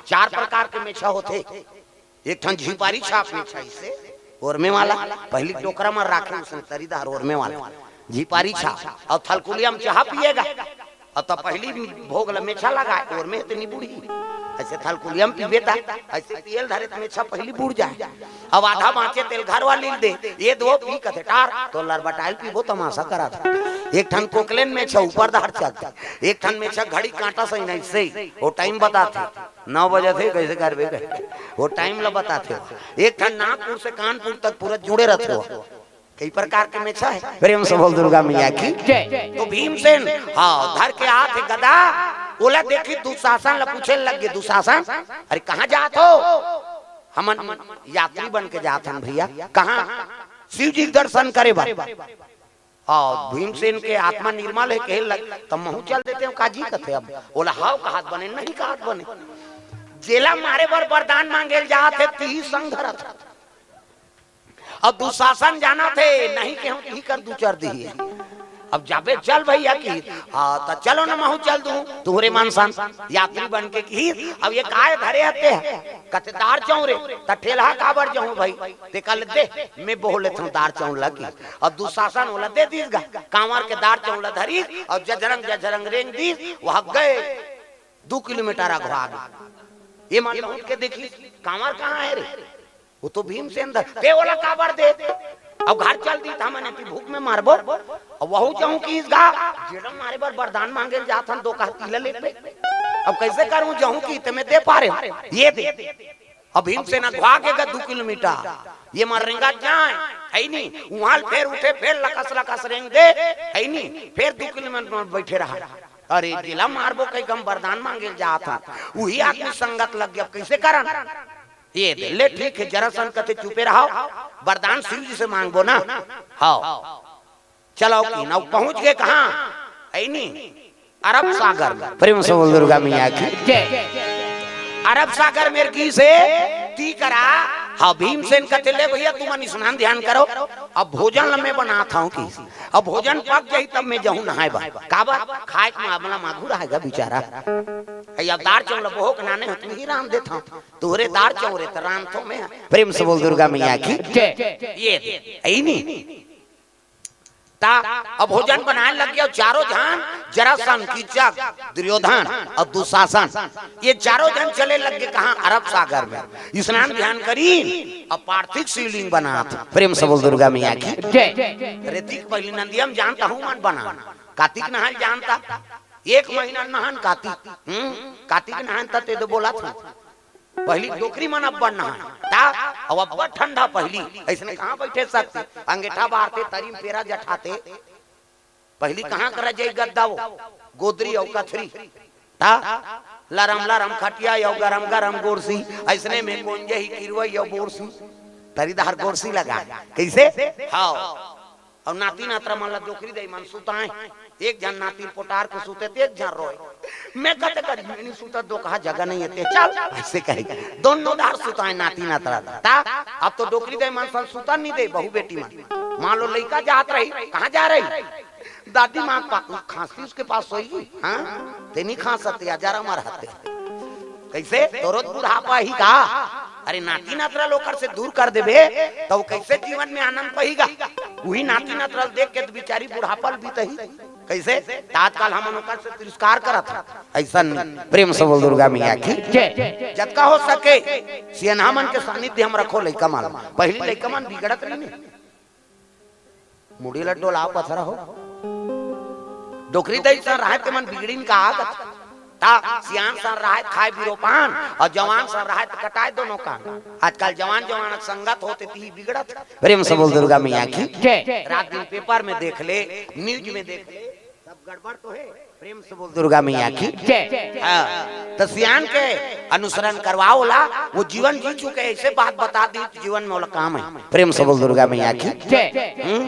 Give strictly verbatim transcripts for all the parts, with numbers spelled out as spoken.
चार प्रकार के मेछा होथे। एक ठन झिपारी छाप मेछा, इसे ओरमे वाला, पहिली टोकरा म राखे उसने तरी डहर ओरमे वाला झिपारी छाप, अउ थलकुलिया म चाहा पिएगा, अउ त पहिली भोग ल मेछा लगाए, ओरमे ते नी बुड़ही। अइसे थलकुलिया म पीबे त अइसे पिए ल धरे त मेछा पहिली बुड़ जाए। अब आधा बाँचे तेल घर वाली ल दे, ये दो पी कथे टार, तो लरबटाइल पीबो तमाशा करा था। एक ठन कोकलेन मेछा ऊपर डहर चलथे, एक ठन मेछा घड़ी काँटा सही नहीं सही, वो टाइम बताथे, नौ बजे थे, कइसे करबे कहे, वो टाइम ल बताथे। एक ठन नागपुर से कानपुर तक पूरा जुड़े रथे। कई प्रकार के मेछा हे। प्रेम से बोल दुर्गा मैया की। जय। तो भीमसेन, हाँ, धर के आत हे गदा, ओला देखी दुशासन ल पूछे लग गे, दुशासन, अरे कहाँ जात हो? हमन यात्री बन के जात हन भैया। कहाँ? शिव जी के दर्शन करे बर। हाँ, भीमसेन के आत्मा निर्मल हे, कहे लग, तब महूँ चल देते हो काजी कथे। अब ओला हाव कहात बने, नहीं कहात बने। जेला मारे बर वरदान मांगे ल जात हे, तिही संग धरत हे। अब दुशासन जानत हे, नहीं केहूँ तिही कर दू चार दिही। अब जाबे चल भैया की, हाँ, त चलो न महूँ चल दूँ, तुहरे मन सन यात्री बन के की। अब ये काय धरे हते? कथे दार चौरे, त ठेलहा काबर जहूँ भाई? ते कल दे, मैं बोह लेथौं दार चौर ल की। अब दुशासन ओला दे दीस गा, कांवर के दार चौर ल धरीस, अउ जजरंग जजरंग रेंग दीस, वह गए दू किलोमीटर अघवा गे। ये मन लहुट के देखी, कांवर कहाँ हे रे? वो तो भीमसेन धर, ते ओला काबर दे? अब घर चल दी त हमन एती भूख में मरबो। अब वहू जहूँ किहिस गा, जेला मारे बर वरदान मांगे ल जात हन, दो कहा तिला लेबे। अब कइसे करहूँ, जहूँ किहिस ते मैं दे पारेंव, ये दे। अब भीमसेन अघवा गे गा दू किलोमीटर, ये मन रेंगत जाए, हइ नी, उहाँ ल फेर उठे, फेर लकस लकस रेंग दे, हइ नी, फेर दू किलोमीटर बइठे रहा। अरे जेला मारबो कहि के हम वरदान मांगे ल जात हन, उही आदमी संगत लग गे, अब कइसे करन? ये दे, ले ठीक हे, जरासन कथे चुपे रहा, वरदान शिव जी से मांगबो ना। हाँ, चलो कि ना पहुंच गे कहाँ? हइ नी, अरब सागर में। प्रेम से बोल दुर्गा मैया की। जय। अरब सागर में गिस हे, ती करा। हाँ, भीमसेन कथे ले भैया, तुमन स्नान ध्यान करो, अब भोजन ल मैं बनात हौं कि। अब भोजन पक जाही तब मैं जहूँ नहाय बर। काबर? खाय के मामला म आघू रहय गा बिचारा। अइ अब दार चौर ल बोहो के नाने हो, तुही रांध देथव। तुहरे दार चौर हे त रांधथौं मैं। प्रेम से बोल दुर्गा मैया की। जय। ये दे, अइ नी। त अब भोजन बनाय लग गे, चारों झन, जरासन, कीचक, दुर्योधन अउ दुशासन, ये चारों झन चले लग गे कहाँ? अरब सागर में। स्नान ध्यान करिन, अब पार्थिव शिवलिंग बनात। प्रेम से बोल दुर्गा मैया की। जय। अरे देख पहिली नंदिया म जानत हूँ मन बना, कातिक नहाय ल जानत, एक महीना नहान कातिक, हम्म, कातिक नहान त ते दे बोलत हूँ। पहिली डोकरी मन अब्बड़ नहाय, त अब अब्बड़ ठंडा पहिली, अइसने कहाँ बइठे सकते? अंगेठा बारते, तरी म पेरा जठाते। पहिली कहाँ करा जाई गद्दा वो? गोदरी अउ कथरी। त लरम लरम खटिया अउ गरम गरम गोरसी, अइसने में कोंजही किरवई अउ बोरसी। तरी डहर गोरसी लगाय। कइसे? हाँ। अउ नाती नतरा मन ल डोकरी दई मन सुताय। एक झन नाती ल पोटार के सुते, ते एक झन रोय। मैं कथे करी, मैं नी सुतँव, दो कहा जगह नहीं हे ते, चल, अइसे कहे। दोनों डहर सुताय नाती नतरा ल। त अब तो डोकरी दई मन सन सुतन नी दे, बहू बेटी मन। मान लो लइका जात रही, कहाँ जा रही? दादी माँ पा-, खांसती उसके पास सोएगी। हाँ? ते नी खांसते, या जरा मर हते। कइसे? तोरो त बुढ़ापा ही का? अरे नाती नतरा ल ओकर से दूर कर देबे, त वो कइसे जीवन में आनंद पही गा? उही नाती नतरा ल देख के त बिचारी बुढ़ापा ल बीतही। कइसे? त आजकल हमन ओकर से तिरस्कार करत हन। अइसन नहीं। प्रेम से बोल दुर्गा मैया की। जय। जतका हो सके, सियनहा मन के सानिध्य म रखो लइका मन। पहिली लइका मन बिगड़त रहिन। मुड़ी ल डोला पथरा हो। डोकरी दई सन रहय ते मन बिगड़िन का आगत। त सियान सन रहय त खाय बीरो पान, अउ जवान सन रहय त कटाय दोनों कान। आजकल जवान जवान संगत होथे तिही बिगड़त। प्रेम से बोल दुर्गा मैया की। जय। रात दिन पेपर में देख ले, न्यूज में देख ले, सब गड़बड़ तो हे। प्रेम से बोल दुर्गा मैया की। जय। हाँ, त सियान के अनुसरण करवाओ ला, वो जीवन जी चुके, अइसे बात बता दी त जीवन में ओला काम हे। प्रेम से बोल दुर्गा मैया की। जय। हम्म?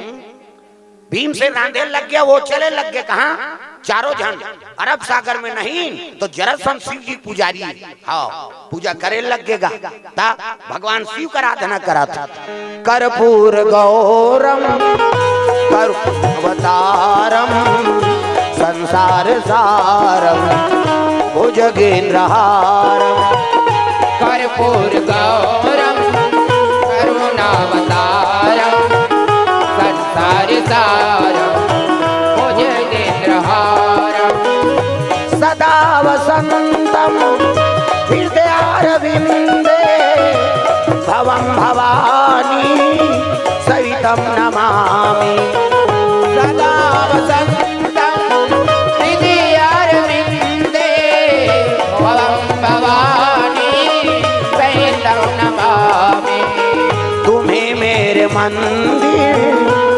भीमसेन रांधे लग गे, वो चले लग गे कहाँ? चारों झन अरब सागर में नहीं त जरासन शिव जी पुजारी। हाँ, पूजा करे लग गे गा। त भगवान शिव कर आराधना करत। कर्पूर गौरम करुणावतारम संसार सारम भुजगेंद्रहारम कर्पूरगौरं करुणावतारं संसारसारं भुजगेन्द्रहारं सदा वसन्तं हृदयारविन्दे भवं भवानी सहितं नमामि। सदा वसन्तं हृदयारविन्दे भवं भवानी सहितं नमामि। तुम ही मेरे मंदिर,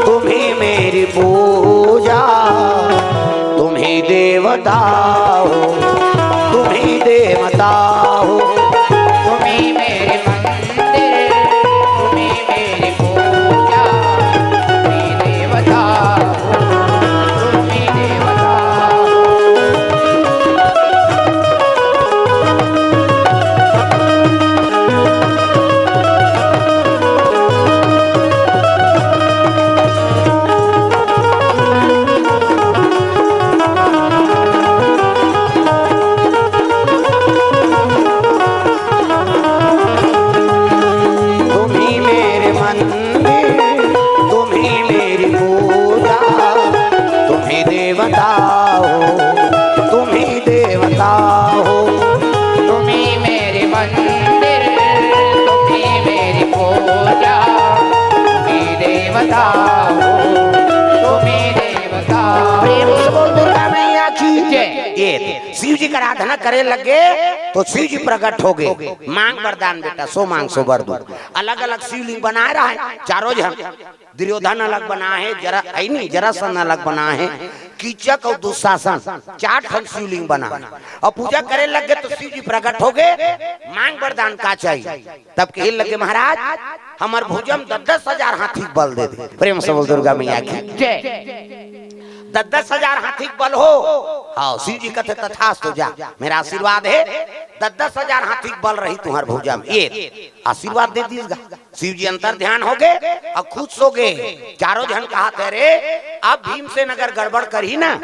तुम ही मेरी पूजा, तुम ही देवता हो, तुम ही देवता हो। तुम ही मेरे मंदिर, तुम ही मेरी पूजा, तुम ही देवता हो, तुम ही देवता हो। तुम ही मेरे मंदिर, तुम ही मेरी पूजा, तुम ही देवता हो, तुम ही देवता हो। तुम ही मेरे मंदिर, तुम ही मेरी पूजा, तुम ही देवता हो, तुम ही देवता हो। प्रेम से बोल दुर्गा मैया की जय। ये शिव जी का आराधना करे लगे तो शिव जी प्रकट हो गए। मांग वरदान बेटा, सो मांग सो वर दू। अलग अलग शिवलिंग बनाए रहे चारों झन। दुर्योधन अलग बना है, जरा, है नहीं, जरासंध अलग बना है, कीचक और दुशासन, चार ठन शिवलिंग बना है। और पूजा करे लग गए तो शिव जी प्रकट हो गए, मांग वरदान का चाहिए। तब कहे लगे, महाराज, हमर भुजा म दस दस हजार हाथी के बल दे दे। प्रेम से बोल दुर्गा मैया की जय। दस दस हजार हाथी के बल हो। हाँ, शिव जी कहते, तथास्तु, जा, मेरा आशीर्वाद है, दस दस हजार हाथी के बल रही तुम्हार भुजा में। ये आशीर्वाद दे दीजिएगा। शिव जी अंतर ध्यान हो गए और खुश हो गए। चारों झन कहा थे, रे, अब भीमसेन अगर गड़बड़ करही ना,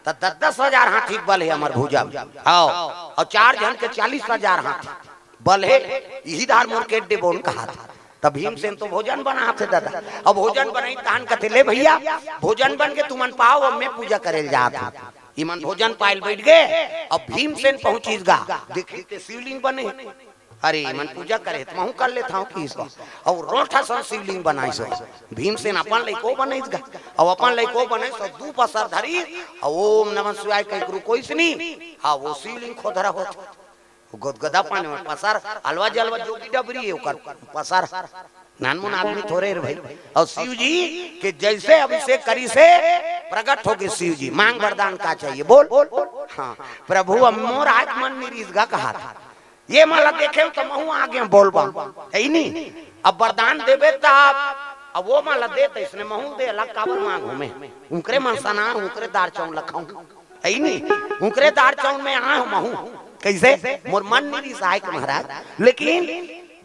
तो दस दस हजार हाथी के बल है हमर भुजा में। हाँ, और चार झन के चालीस हजार हाथी बल है, यही धार मोर के डिबोन कहा था। तब भीमसेन तो भोजन बना थे दादा। अब भोजन बनाई तहन कथे, ले भैया, भोजन बन के तुमन पाओ, अब मैं पूजा करे जात हूँ। इमन भोजन पायल बैठ गए। अब भीमसेन पहुंचिस गा, देखी ते शिवलिंग बने। अरे, इमन पूजा करे त महूं कर लेत हूँ किस। और रोठा सन शिवलिंग बनाइस। भीमसेन अपन लइको बनाइस गा। अब अपन लइको बनाइस, दू पसर धरी, और ओम नमः शिवाय कह करू कोइस नी। हाँ, वो शिवलिंग खोदरा होत। गोदगोदा पानी में पसर, अलवा जलवा जोगी डबरी है ओकर पसर। नानमुन आदमी थोरे रे भाई। और शिव जी के जैसे अभिषेक करिस, प्रकट हो गए शिव जी। मांग वरदान का चाहिए, बोल। हाँ, प्रभु, अब मोर आंख मन निरीस गा कहा था। ये माला देखे तो महूं आगे बोल बा, है ही नहीं। अब वरदान देबे तब, अब वो माला दे तो इसने महूं दे, अलग काबर मांगू मैं। उनकरे मन सना, उनकरे दार चौन लखाऊं। है ही नहीं। उनकरे दार चौन में आए हो महूं। कैसे? मोर मन नहीं रिसाए के महाराज, लेकिन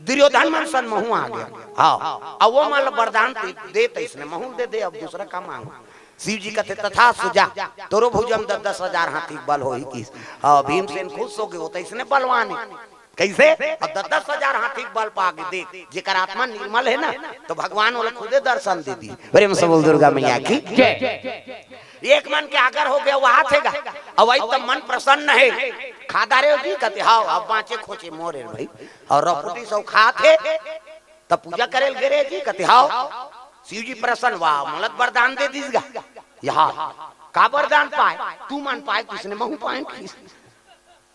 दुर्योधन मन सन महूं आ गया। हाँ, अब वो माला वरदान दे, दे तो इसने महूं दे दे, अब दूसरा का मांगू। शिव जी कहते, तथास्तु, जा, तोरो भुजा म दस दस हजार हाथी के बल होही किस। हाँ, भीमसेन खुश हो गए, वो तो इसने बलवान है। कैसे? अब दस दस हजार हाथी के बल पागे, देख, जेकर आत्मा निर्मल है ना, तो भगवान वाला खुदे दर्शन दे दी। प्रेम से बोल दुर्गा मैया की जय। एक मन के आगर हो गया, वो हाथ है गा। अब वही तो मन प्रसन्न है। खा डारे हो जी, कहते, हाँ, अब बाँचे खोचे मोरे भाई। और रपुटी सब खात है, तब पूजा करे लगे रे जी, कहते, हाँ, शिव जी प्रसन्न, वाह, मोला त वरदान दे दीस गा। यहाँ का वरदान पाए, तू मन पाए, किसने महूं पाए किस।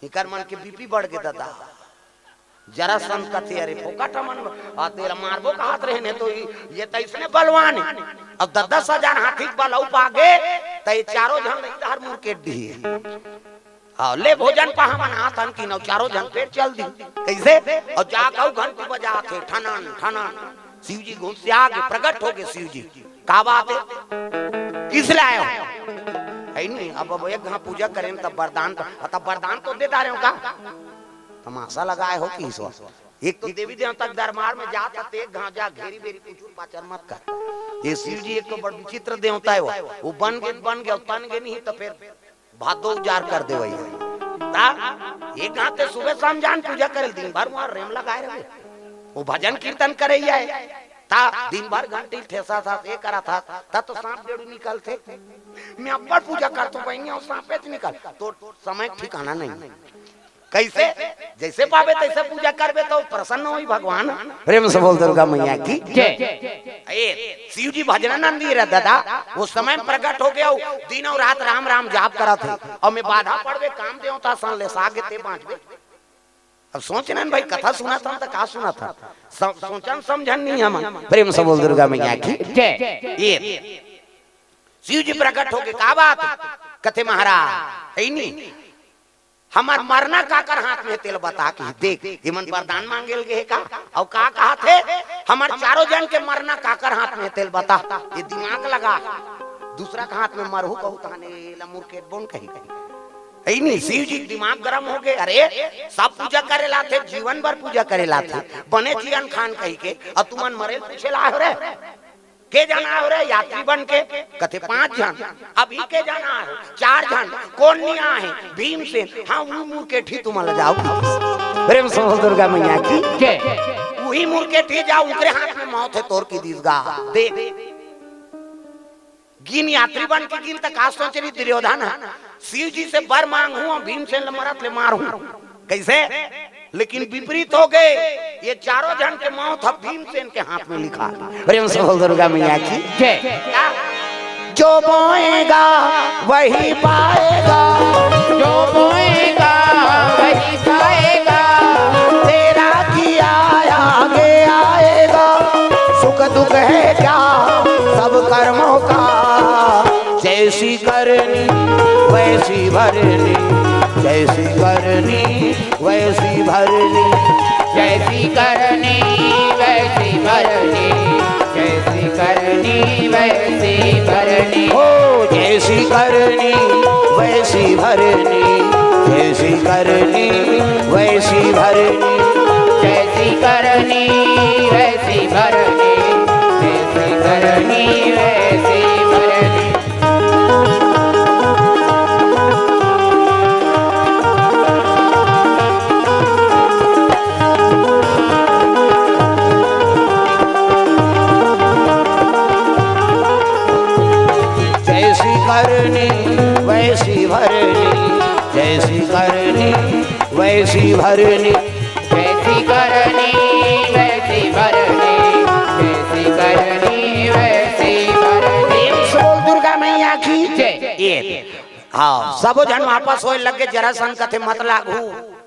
इकर मन के बीपी बढ़ के दादा। जरासंध कथे, अरे फोकट मन, आ, तेला मारबो कहत रहे ने, तो ई, ये तो इसने बलवान है। अब दस दस हजार हाथी के बल अउ पागे, तो ये चारों झन इधर मुड़ के डी। हाँ, ले भोजन पहा मन हाथन की नौ, चारों झन पेट चल दी। कैसे? और जाके अउ घंटी बजात हे, ठनन, ठनन। शिव जी घुसिया गे, प्रकट हो गए शिव जी। का बात है? किस लाए हो? है नहीं, अब, अब एक घां पूजा करें तब वरदान तो, तब वरदान तो दे डारे हो का? तमाशा लगाए हो कि इस वक्त? एक देवी देवता के दरबार में जात हस, एक घां जा घेरी बेरी कुछ पाचर मत कर। ये शिव जी एक तो बड़ विचित्र देवता है वो। वो बन गे, बन गे, तन गे नहीं तो फिर भादो उजार कर दे वही। ता एक घात ते सुबह शाम जान पूजा करे, दिन भर वहां रेम लगाए रहे। वो भजन कीर्तन करे ही आए। ता दिन भर घंटी ठेसा था, ये करा था, ता तो सांप डेढ़ निकलते। मैं अब्बड़ पूजा करतो बहिनी, अउ सांपेच निकल। तो समय ठिकाना नहीं। कैसे? जैसे पावे तैसे पूजा करबे तो प्रसन्न होई भगवान। प्रेम से बोल दुर्गा मैया की। जय। ए, शिव जी भजनानंदी रहे दादा, वो समय में प्रकट हो गया हो, दिन और रात राम राम जाप करा थे, और मैं बाधा पड़बे काम देवता सन ले सागे ते बांचबे। अब सोच रहे हैं भाई, कथा सुना था तो का सुना था? सम-, सोचन समझन नहीं हम। प्रेम से बोल दुर्गा मैया की। जय। ये शिव जी प्रकट हो गए, का बात? कथे महाराज, है नहीं, हमर मरना काकर हाथ में, तेला बता कि देख, इमन वरदान मांगे ल गे हे का? अउ का कहा थे? हमर चारों जन के मरना काकर हाथ में, तेला बता। ये दिमाग लगा, दूसरा के हाथ में मरहू कहू तहने एला मुरकेट बोन कही। है नहीं, शिव जी के दिमाग गरम हो गए। अरे, सब पूजा करे लाथे, जीवन भर पूजा करे लाथे, बने जियन खान कही के, अउ तुमन मरे पूछे ला हो रे। के जन आए हो रे यात्री बन के? कथे पांच जन। अभी के जन आए हो? चार जन। कोन नहीं आए हे? भीमसेन। हाँ, वो मुरकेठी तुमन ला जाओ। प्रेम से बोल दुर्गा मैया की। जय। वही मुरकेठी जाओ, उनके हाथ में मौत है, तोर की दीस गा। देख, गिन यात्री बन के गिन तक आज सोच रही दुर्योधन है, शिव जी से बर मांगहूं, भीमसेन ल मरत ले मारहूं। कैसे? लेकिन विपरीत हो गए, ये चारों जन के मौत अब भीमसेन के हाथ में लिखा। प्रेम से बोल दुर्गा मैया की। जय। क्या? जो बोएगा वही पाएगा, जो बोएगा वही पाएगा। तेरा किया आगे आएगा, सुख दुख है क्या सब कर्मों का। जैसी करनी वैसी भरनी, जैसी करनी वैसी भरनी। जैसी करनी वैसी भरनी, जैसी करनी वैसी भरनी। ओ जैसी करनी वैसी भरनी, जैसी करनी वैसी भरनी। जैसी करनी वैसी भरनी, जैसी करनी वैसी भरनी। जैसी करनी वैसी भरनी, जैसी करनी वैसी भरनी। जैसी करनी वैसी भरनी, जैसी करनी वैसी भरनी। प्रेम से बोल दुर्गा मैया की। जय। ये, हाँ, सबो झन वापस होए लगे, जरासंध कथे मत लागू,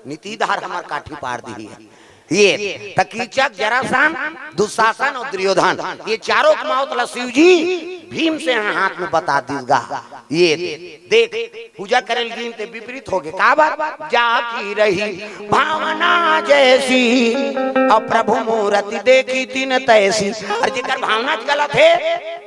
नीति धार हमर काठी पार दिही है। ये त कीचक, जरासंध, दुशासन अउ दुर्योधन, ये चारों के मौत ला शिव जी भीमसेन हाथ में बता दीस गा। ये देख, पूजा करे ल गिन ते विपरीत हो गे। काबर? जाकी रही भावना जैसी, अउ प्रभु मूरति देखी तिन तैसी। अउ जेकर भावना गलत हे,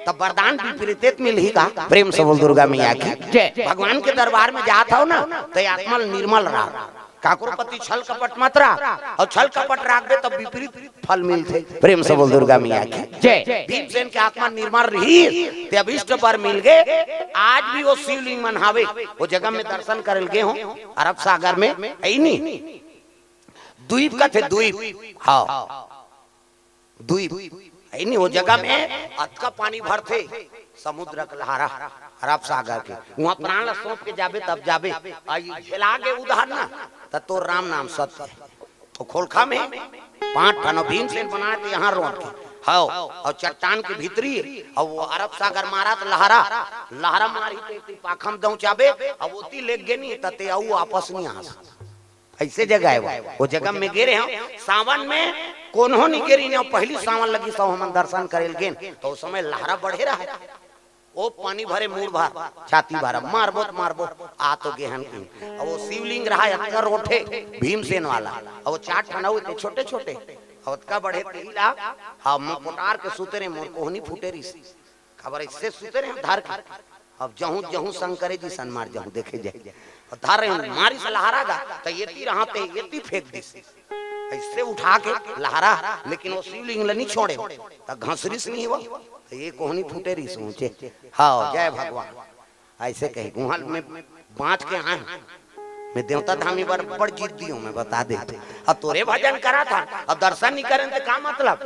त वरदान विपरीत मिलही गा। प्रेम से बोल दुर्गा मैया की। जय। भगवान के दरबार में जात हव ना, त आत्मा निर्मल रहा। काकरो प्रति छल कपट मत रख, अउ छल कपट राखबे तब विपरीत फल मिलथे। प्रेम से बोल दुर्गा मैया की। जय। भीमसेन के आत्मा निर्मल रही, ते अभिष्ट बर मिल गे। आज भी वो शिवलिंग मन हावे, वो जगह में दर्शन करे ल गे हो, अरब सागर में, है नी? द्वीप कथे द्वीप, हाँ। द्वीप, है नी, वो जगह में अतका पानी भरथे, समुद्र के लहरा, अरब सागर के। वहाँ प्राण ला सौंप के जाबे, तब जाबे। आ, ई झेला गे उधार ना, त तोर राम नाम सत्य है। तो खोलखा में पांच ठन भीमसेन बनाए थे यहाँ रोक के। हव, अउ चट्टान के भीतरी, अउ वो अरब सागर मारा त लहरा, लहरा मारी ते, ते पाखम दौचाबे, अउ ओती लेग गे नी, त ते अउ वापस नी आस। ऐसे जगह है वो। वो जगह में गे रेहेंव, सावन में कोनो नी गे रिहिन, पहली सावन लगिस हमन दर्शन करे ल गेन, त ओ समय लहरा बढ़े रहा। ओ पानी भरे मुड़ भर, छाती भर, मारबो त मारबो, आ तो गे हन कहिन। अब वो शिवलिंग रहा अतका रोठे, भीमसेन वाला, अब वो चार ठन अउ ते छोटे छोटे, अब अतका बढ़े तेही ला, हाँ, मोर कोटार के सुते रहे, मोर कोहनी फूटे रिहिस। काबर ऐसे सुते रहे धर के। अब जहूं, जहूं शंकरे जी सन मार जहूं देखे जाए। और धर रहे हूं, मारिस लहरा गा, त एती रहा ते एती फेंक दिस। ऐसे उठा के लहरा, लेकिन वो शिवलिंग ल नी छोड़े। त घसरिस नी वो, त ये कोहनी फूटे रिहिस ऊंचे। हाँ, जय भगवान। ऐसे कहे, गुहल में बांच के आए हैं। मैं देवता धामी बर बड़ जिद्दी हूँ, मैं बता देत हूँ। अब तोरे भजन करा था, अब दर्शन नहीं करें तो का मतलब?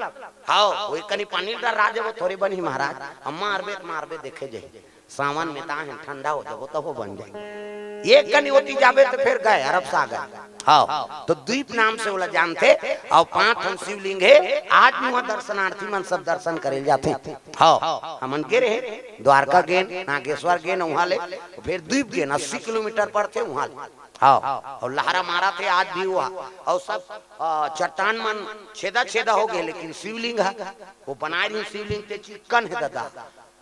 हाव, वो एक कनी पानी डर राज वो थोरे बनी महाराज, अब मारबे त मारबे, देखे जाही। सावन में ताहे ठंडा हो जाबो तब वो बन जाही। एक कनी ओती जाबे तो फिर गए अरब सागर। हाव, तो द्वीप नाम से ओला जानथे। अउ पांच ठन शिवलिंग हे, आज भी वहाँ दर्शनार्थी मन सब दर्शन करे जाथे। हाव, हमन गे रहे, द्वारका गेन, नागेश्वर गेन, वहाँ ले फिर द्वीप गेन, अस्सी किलोमीटर पड़थे वहाँ ले। हाव, अउ लहरा मारथे आज भी हुआ। अउ सब, अ, चट्टान मन छेदा छेदा हो गए, लेकिन शिवलिंग हे, वो बनाए रही शिवलिंग ते चिक्कन हे दादा,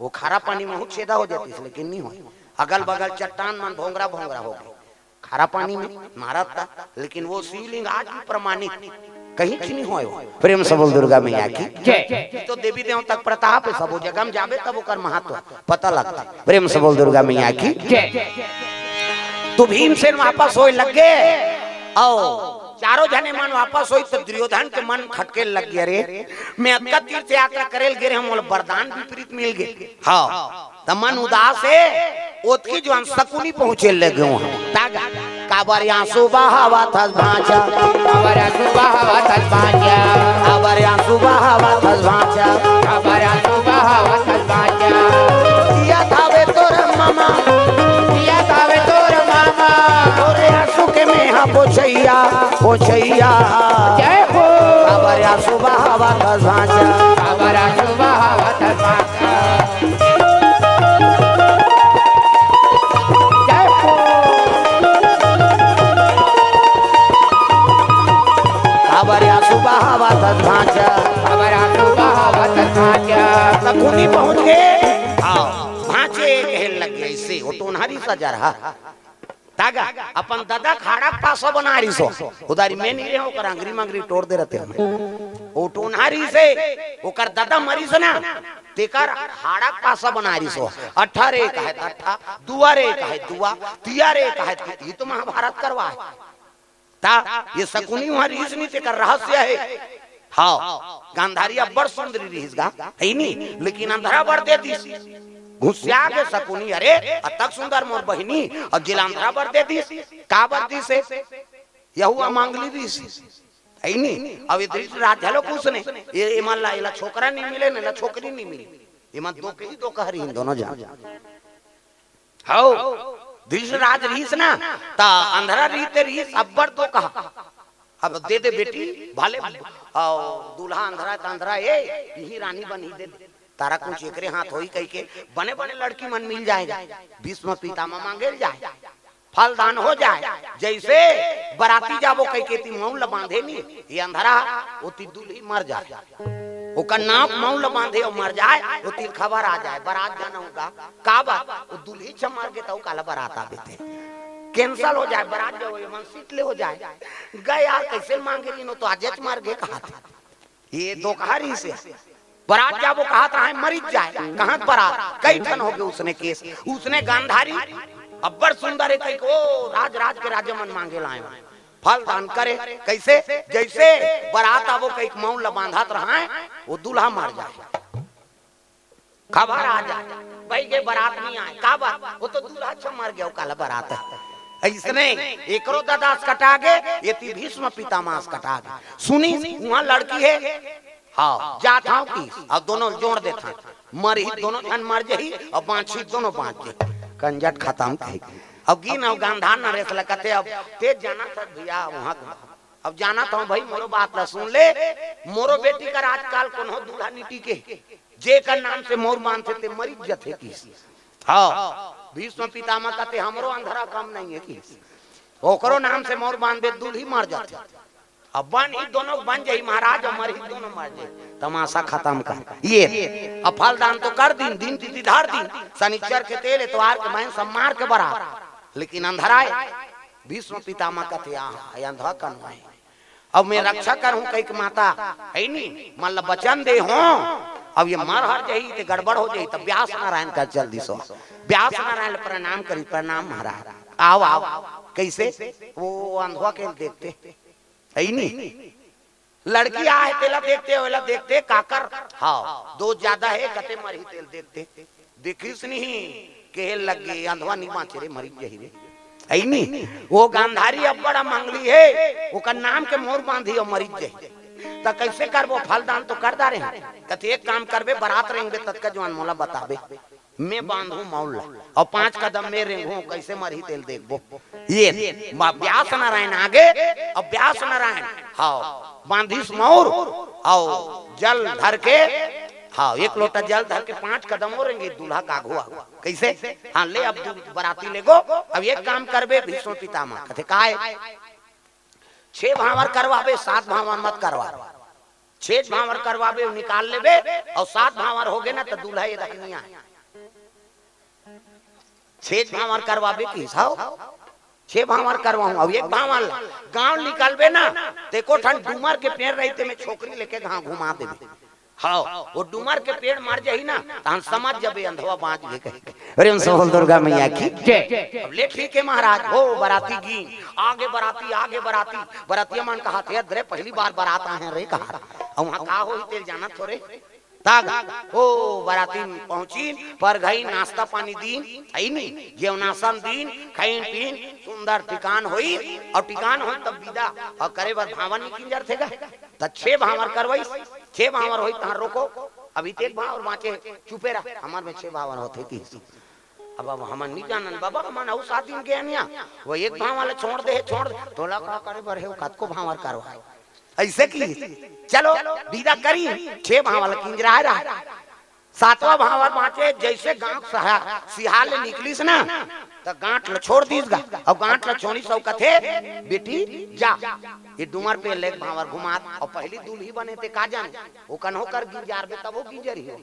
वो खारा पानी में हूँ छेदा हो जातीस, लेकिन नहीं होय। अगल बगल चट्टान मन भोंगरा भोंगरा हो गए खारा पानी में मारत था, लेकिन वो शिवलिंग आज भी प्रमाणित, कहीं की नहीं होय वो। प्रेम से बोल दुर्गा मैया की। जय। तो देवी देवता के प्रताप हे, सबो जगह में जाबे तब ओकर महत्व पता लगता। प्रेम से बोल दुर्गा मैया की। जय। तो भीमसेन वापस होए लग गे, अउ चारों झने मन वापस होई तो दुर्योधन के मन खटके लग गया, "अरे, मैं अतका तीर्थ यात्रा करे ल गे रहे हूँ, मोला वरदान विपरीत मिल गे।" हाँ, त मन उदास हे, ओतकी जुवार शकुनी पहुँचे लगे हूँ। तागा, काबर आंसू बहावत हस भांचा। काबर आंसू बहावत हस भांचा। काबर आंसू बहावत हस भांचा। काबर आंसू बहावत हस भांचा। जियत हावे तोर मामा। जियत हावे तोर मामा। तोरे आंसू के मेहा पोछैया, पोछैया। जय हो। काबर आंसू बहावत हस भांचा। काबर आंसू बहावत हस भांचा। जय हो। काबर आंसू बहावत हस भांचा। काबर आंसू बहावत हस भांचा। शकुनी पहुंच गे। हाँ, भांचे कहे लग गे, अइसे वो टोनहा रिहिस जरहा। तागा, अपन ददा के हाड़ा के पासा बनाए रिहिस हो। उधारी में नहीं रहे, ओकर अंगरी मंगरी टोर दे रहते हमें। वो टोनहा रिहिस हे, ओकर ददा मरिस ना, तेकर हाड़ा के पासा बनाए रिहिस हो। अट्ठा रे एक हे त अट्ठा, दुआ रे एक हे त दुआ, तिया रे एक हे त तिया, ये तो महाभारत करवा हे। ता ये शकुनी वहाँ रिहिस नहीं, तेकर रहस्य हे। हाँ, गांधारी अब्बड़ सुंदरी रिहिस गा, हे नी? लेकिन अंधरा बर दे दिस। घुसिया गे शकुनी, "अरे, अतक सुंदर मोर बहिनी, अउ जेला अंधरा बर दे दिस, का बर दिस हे?" यहू अमांगली रिहिस, हे नी? अब ये धृतराज घलो कुछ नहीं, ये, ये मन ला, एला छोकरा नहीं मिले, न एला छोकरी नहीं मिले। ये मन दो के ही दो कह रही दोनों जन। हव, धृतराज रिहिस ना, त अंधरा रिहिस ते रिहिस, अब्बड़ तो कहा, "अब दे दे बेटी, भले, अउ, दूल्हा अंधरा त अंधरा ए, इही रानी बनही दे दे। तारा कुछ एकरे हाथ होही," कहिके बने बने लड़की मन मिल जाए, भीष्म पितामह मांगे ल जाए, फलदान हो जाए। जइसे बराती जाबो कहिके ती मउन ल बांधे नी, ये अंधरा ओती दूल्ही मर जाए। ओकर नाक मउन ल बांधे अउ मर जाए, ओती खबर आ जाए, बरात जाना होगा। काबर? वो दूल्ही छ मर गे त अउ काला बरात आबे ते। Cancel हो जाए, बरात जाओ, ये मन सीट ले हो जाए। गए यार, कइसे मांगे रहिन, तो आजेच मर गे कहाथे। ये धोखा रिहिसे। बरात जाबो कहात रहे, मरिच जाए, कहात बरात, कई ठन हो गे उसने case। उसने गांधारी अब्बड़ सुंदर हे कहिके, ओ राज राज के राजा मन मांगे लाए। फलदान करे, कइसे? जइसे बरात आबो कहिके मउन ल बांधत रहे, वो दूल्हा मर जाए, खबर आ जाए, "भई गे बरात नहीं आए।" काबर? वो तो दूल्हा छ मर गे, वो काला बरात हे। अइसने एकरो ददा अस कटा गे, एती भीष्म पितामह अस कटा गे। सुनिस, उहाँ लड़की हे, हाँ, जात हंव कि, अउ दोनों जोड़ देथन, मरही दोनों झन मर जही, अउ बांचही दोनों बांच जही। कंजट खतम कही। अब गिन अउ गांधार नरेश ल कथे, "अब ते जानत हस भइया, उहाँ अब जानत हंव भई, मोरो बात ल सुन ले, मोरो बेटी कर आजकाल कोनो दूल्हा नी टिके, जेकर नाम से मउर बांधथे ते मरिच जथे" किहिस। हाँ, भीष्म पितामह कथे, "हमरो अंधरा कम नहीं हे" किहिस। ओकरो नाम से मउर बांधबे, दूल्ही मर जथे। अब बनही दोनों बन जही महाराज, अउ मरही दोनों मर जही। तमाशा खतम कर। ये, अब फलदान तो कर दिन, दिन तिथि धर दिन, शनिचर के तेल, एतवार के मउन सब मार के बरात, लेकिन अंधरा ए, भीष्म पितामह कथे, "आहा, ये अंधरा कन हे।" अब मैं रक्षा करहूं कहिके माता, हे नी, मन ल बचन दे हंव। अब ये मर हर जही, ते गड़बड़ हो जही, त व्यास नारायण कर चल दिस। व्यास नारायण ल प्रणाम करी, "प्रणाम महाराज।" "आव, आव।" "कइसे?" "वो अंधवा के देखते, हे नी, लड़की आहे तेला देखते, ओला देखते, काकर, हाँ, दोष ज्यादा हे, कते मरही तेल देखते।" देखिस नहीं, कहे लगे, "अंधवा नी बांचे रे, मरी जही रे।" अइनी, वो गांधारी अब्बड़ अमंगली हे, ओकर नाम के मोर बांधी अउ मरिच जाही। त कइसे करबो? फलदान तो कर डारे हन। कथे, "एक काम करबे, बरात रेंगबे, ततका जुवान मोला बताबे। मैं बांधहूं मौर ला, अउ पांच कदम में रेंगहूं, कइसे मरही तेल देखबो।" ये बा-, व्यास नारायण आगे, अब व्यास नारायण, हाँ, बांधिस मौर, अउ जल धर के, हाँ, एक लोटा जल धर के पांच कदम और रेंगे दूल्हा का आघू आघू। कइसे? हाँ, ले अब तू बराती ले गो, अब एक काम करबे भीष्म पितामह। कथे, "काय?" "छे भांवर करवाबे, सात भांवर मत करवा। छे भांवर करवाबे, निकाल लेबे, अउ सात भांवर होगे ना, त दूल्हा ये दखनिया हे।" छे भांवर करवाबे किहिस, "हव, छे भांवर करवाहूं, अउ एक भांवर ला गांव निकलबे ना, त एको ठन डूमर के पेड़ रही, तेमे छोकरी लेके घांव घुमा देबे।" हव, वो डूमर के पेड़ मर जाही ना, तहन समझ जाबे अंधवा बांच गे कहिके। प्रेम से बोल दुर्गा मैया की। जय। अब ले ठीक हे महाराज, हो बराती गिन, आगे बराती, आगे बराती, बरातिया मन कहत हे, "अरे पहली बार बरात आए हन रे," कहत। अउ उहां का होही तेला जानत हो रे? तब ओ बराती पहुंचिन, परघई नाश्ता पानी दीन, अइनी, जेवनासन दीन, खइन पीन, सुंदर टिकान होइस, अउ टिकान होइस तब बिदा, अउ करे बर भांवर नी किंजरथे गा। त छे भांवर करवाइस, छे भांवर होइस तहां रोको, अभी ते एक भांवर बांचे, चुपे रह, हमर में छे भांवर होथे किहिस। अब, अब हमन नी जानन बाबा, हमन अउ सात दिन के अनिया, वो एक भांवर ला छोड़ दे, छोड़ दे, तोला का करे बर हे, वो कतको भांवर करवा। अइसे किहिस, चलो, बिदा करिन, छे भांवर ला किंजराय रहय। सातवां भांवर बांचे, जइसे गांव सहा-, सिहार ले निकलिस ना, त गांठ ल छोड़ दिस गा, अउ गांठ ल छोड़िस अउ कथे, "बेटी, जा, ये डूमर पेड़ ले भांवर घुमात, अउ पहली दूल्ही बने ते का जाने, वो कन्हो कर गिंजारबे तब वो गिंजरही हो।"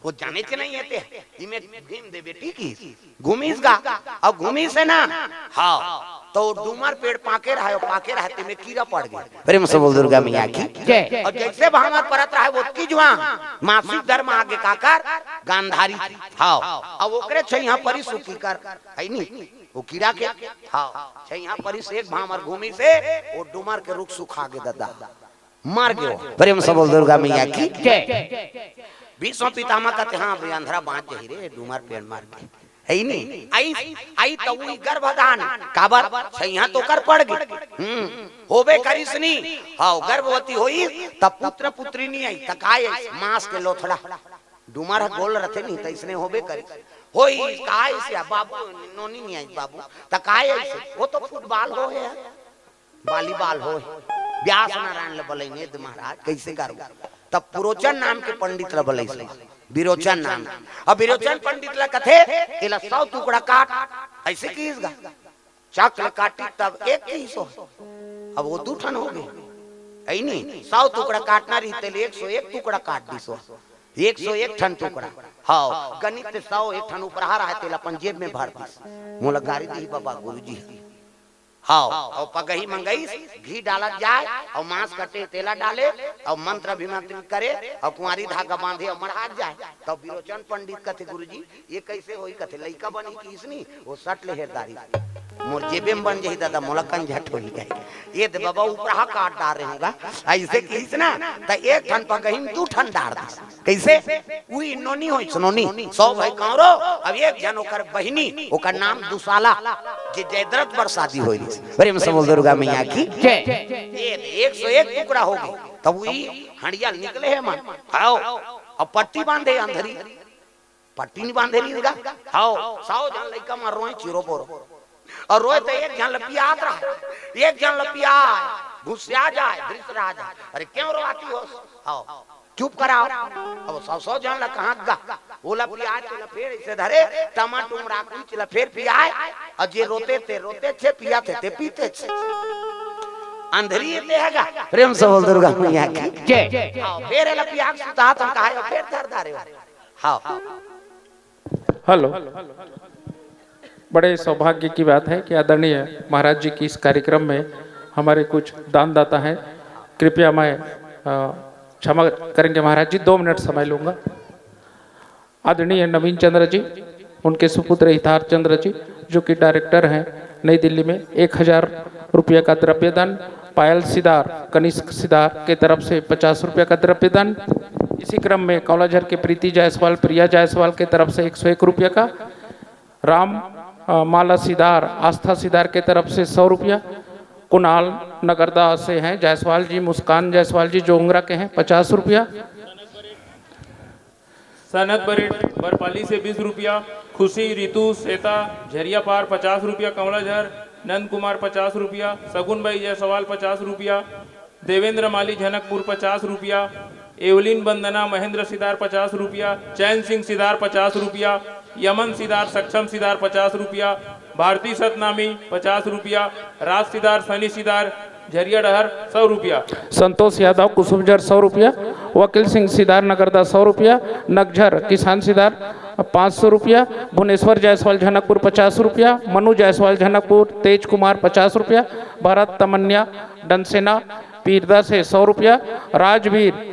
वो जानेच नइ हे ते, इमे घूम दे बेटी किहिस। घूमिस गा, अउ घूमिस हे ना, हाँ, त वो डूमर पेड़ पाके रहय, पाके रहय, तेमे कीरा पड़ गे। प्रेम से बोल दुर्गा मैया की। जय। अउ जइसे भांवर परत रहय, ओतकी जुवान मासिक धर्म आगे काकर गांधारी थी। हाँ, अउ ओकरे छइहां परिस ओ कीरा, अइनी, वो कीरा के, हाँ, छइहां परिस एक भांवर घूमिस हे, वो डूमर के रुख सुखा गे ददा। मर गे। प्रेम से बोल दुर्गा मैया की। जय। भीष्म पितामह कथे, "हाँ, बे अंधरा बांच जाही रे, डूमर पेड़ मर गे।" अइनी, अइस, अइस त उही गर्भधान, काबर? छइहां तो ओकर पड़ गे। हम्म, होबे करिस नी। हव, गर्भवती होइस, त पुत्र पुत्री नी आइस, त काय आइस? मांस के लोथड़ा। डूमर ह गोल रथे नी, त अइसने होबे करिस। होइस, काय आइस या बाबू, नोनी नी आइस बाबू, त काय आइस? वो तो फुटबॉल होहे। बालीबाल होय, व्यास नारायण ल बलइने दे महाराज, कइसे करबो? तब पुरोचन नाम के पंडित ल बलइस, विरोचन नाम। अब विरोचन पंडित ल कथे, "एला सौ टुकड़ा काट।" अइसे किहिस गा, चक ल काटी तब एक किहिस हो, अब वो दू ठन होगे। अइनी, सौ टुकड़ा काटना रहिस तेला एक सौ एक टुकड़ा काट दिस हो, एक सौ एक ठन टुकड़ा। हव, गणित ते सौ एक ठन उपराहा रहय, तेला अपन जेब में भर दिस। मोला गारी दिही बाबा गुरुजी। हव, अउ पगही मंगइस, घी डालत जाय, अउ मांस कटे तेला डाले, अउ मंत्र अभिमंत्रित करे, अउ कुंवारी धागा बांधे, अउ मढ़ात जाय। तब विरोचन पंडित कथे, "गुरुजी, ये कइसे होही?" कथे, "लइका बनही किहिस नी, वो सट ले हेरदारी। मोर जेबे में बन जाही दादा, मोला कंझट होही कहे। ये दे बाबा, उपराहा काट डारे हों गा।" अइसे किहिस ना, त एक ठन पगही में दू ठन डार दिस। कइसे? उही नोनी होइस, नोनी। सौ भाई कांवरो, अब एक झन ओकर बहिनी, ओकर नाम दुसाला, जे जयद्रथ बर शादी होय रिहिस। प्रेम से बोल दुर्गा मैया की। जय। ये एक सौ एक टुकड़ा होगे, तब उही हंड़िया ल निकले हे मन। हव, अब पट्टी बांधे अंधरी, पट्टी नी बांधे रिहिस गा। हव, सौ झन लइका मन रोय चिरो बोरो। अउ रोय त एक झन ल पियात रहय, एक झन ल पियाय, गुस्सिया जाय, धृतराज, "अरे क्यों रोवाती होस?" हव, चुप कराव। अब सौ सौ झन ल कहां गा, ओला पियाय, तेला फेर अइसे धरे, टमा टुमरा कुछ ल फेर पियाय, अउ जे रोथे ते रोथे छे, पियाथे ते पीथे छे। अंधरी ये ते हे गा। प्रेम से बोल दुर्गा मैया की। जय। हव, फेर एला पिया के सुतात हंव कहाय, फेर धर डारे हो। हव। हेलो। बड़े सौभाग्य की बात है कि आदरणीय महाराज जी की इस कार्यक्रम में हमारे कुछ दानदाता हैं। कृपया मैं, अ, क्षमा करेंगे महाराज जी, दो मिनट समय लूँगा। आदरणीय नवीन चंद्र जी, उनके सुपुत्र हितार चंद्र जी, जो कि डायरेक्टर हैं नई दिल्ली में, एक हज़ार रुपये का द्रव्यदान, पायल सिदार, कनिष्क सिदार के तरफ से पचास रुपये का द्रव्यदान, इसी क्रम में कौलाझर के प्रीति जायसवाल, प्रिया जायसवाल के तरफ से एक सौ एक रुपये का, राम, अ, माला सिदार, आस्था सिदार के तरफ से सौ रुपया। कुणाल नगरदा से हैं जायसवाल जी, मुस्कान जायसवाल जी जोंगरा के हैं, पचास रुपया। सनत बरेट बरपाली से बीस रुपया, खुशी रितु सेता झरियापार पचास रुपया, कंवलाझर नंद कुमार पचास रुपया, सगुन बाई जायसवाल पचास रुपया, देवेंद्र माली झनकपुर पचास रुपया, एवलिन बंदना महेंद्र सिदार पचास रुपया, चैन सिंह सिदार पचास रुपया, यमन सिदार सक्षम सिदार पचास रुपया, भारती सतनामी पचास रुपया, राज सिदार सनी सिदार झरिया डहर सौ रुपया। संतोष यादव कुसुमझर सौ रुपया, वकील सिंह सिदार नगरदा सौ रुपया, नगझर किसान सिदार पाँच सौ रुपया, भुवनेश्वर जायसवाल झनकपुर पचास रुपया, मनु जायसवाल झनकपुर, तेज कुमार पचास रुपया, भरत तमन्या डनसेना पीरदा से सौ रुपया, राजवीर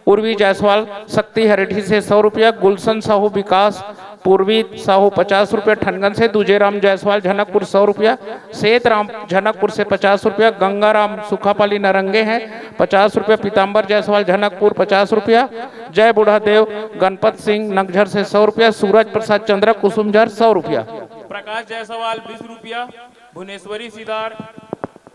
उर्वी जायसवाल शक्ति हरेठी से सौ रुपया, गुलशन साहू विकास पूर्वी साहू पचास रुपया ठनगन से, दूजेराम जायसवाल झनकपुर सौ रुपया, सेतराम झनकपुर से पचास रुपया, गंगाराम सुखापाली नरंगे हैं पचास रुपया, पीताम्बर जायसवाल झनकपुर पचास रुपया, जय बूढ़ा देव गणपत सिंह नगझर से सौ रुपया, सूरज प्रसाद चंद्रा कुसुमझर सौ रुपया। प्रकाश जायसवाल बीस रुपया, भुवनेश्वरी सिदार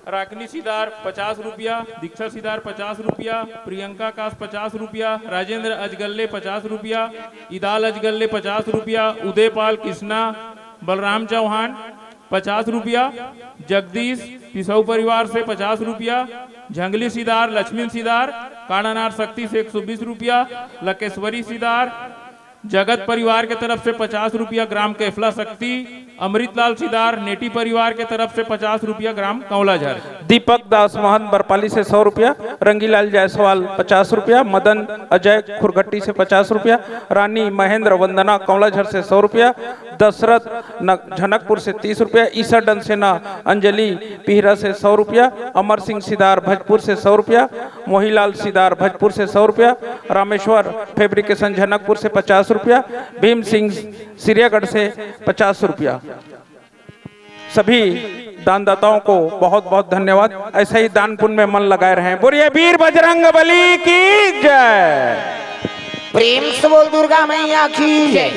रागनी सिदार पचास रुपया, दीक्षा सिदार पचास रुपया, प्रियंका कास पचास रुपया, राजेंद्र अजगल्ले पचास रुपया, इदाल अजगल्ले पचास रुपया, उदयपाल कृष्णा, बलराम चौहान पचास रुपया, जगदीश पिसऊ परिवार से पचास रुपया, झंगली सिदार लक्ष्मी सिदार काड़ानार शक्ति से एक सौ बीस रुपया, लकेश्वरी सिदार जगत परिवार के तरफ से पचास रुपया ग्राम केफला शक्ति, अमृतलाल सिदार नेटी परिवार के तरफ से पचास रुपया ग्राम कंवलाझर। दीपक दास महंत बरपाली से सौ रुपया, रंगीलाल जायसवाल पचास रुपया, मदन अजय खुरघट्टी से पचास रुपया, रानी महेंद्र वंदना कंवलाझर से सौ रुपया, दशरथ न-, झनकपुर से तीस रुपया, ईसा डनसेना अंजलि पिहरा से सौ रुपया, अमर सिंह सिदार भजपुर से सौ रुपया, मोहीलाल सिदार भजपुर से सौ रुपया, रामेश्वर फैब्रिकेशन झनकपुर से पचास रुपया, भीम सिंह सिरियागढ़ से पचास रुपया। सभी दानदाताओं को बहुत बहुत धन्यवाद। ऐसे ही दान पुण्य में मन लगाए रहें। बोलिए वीर बजरंग बली की जय। प्रेम से बोल दुर्गा मैया की जय।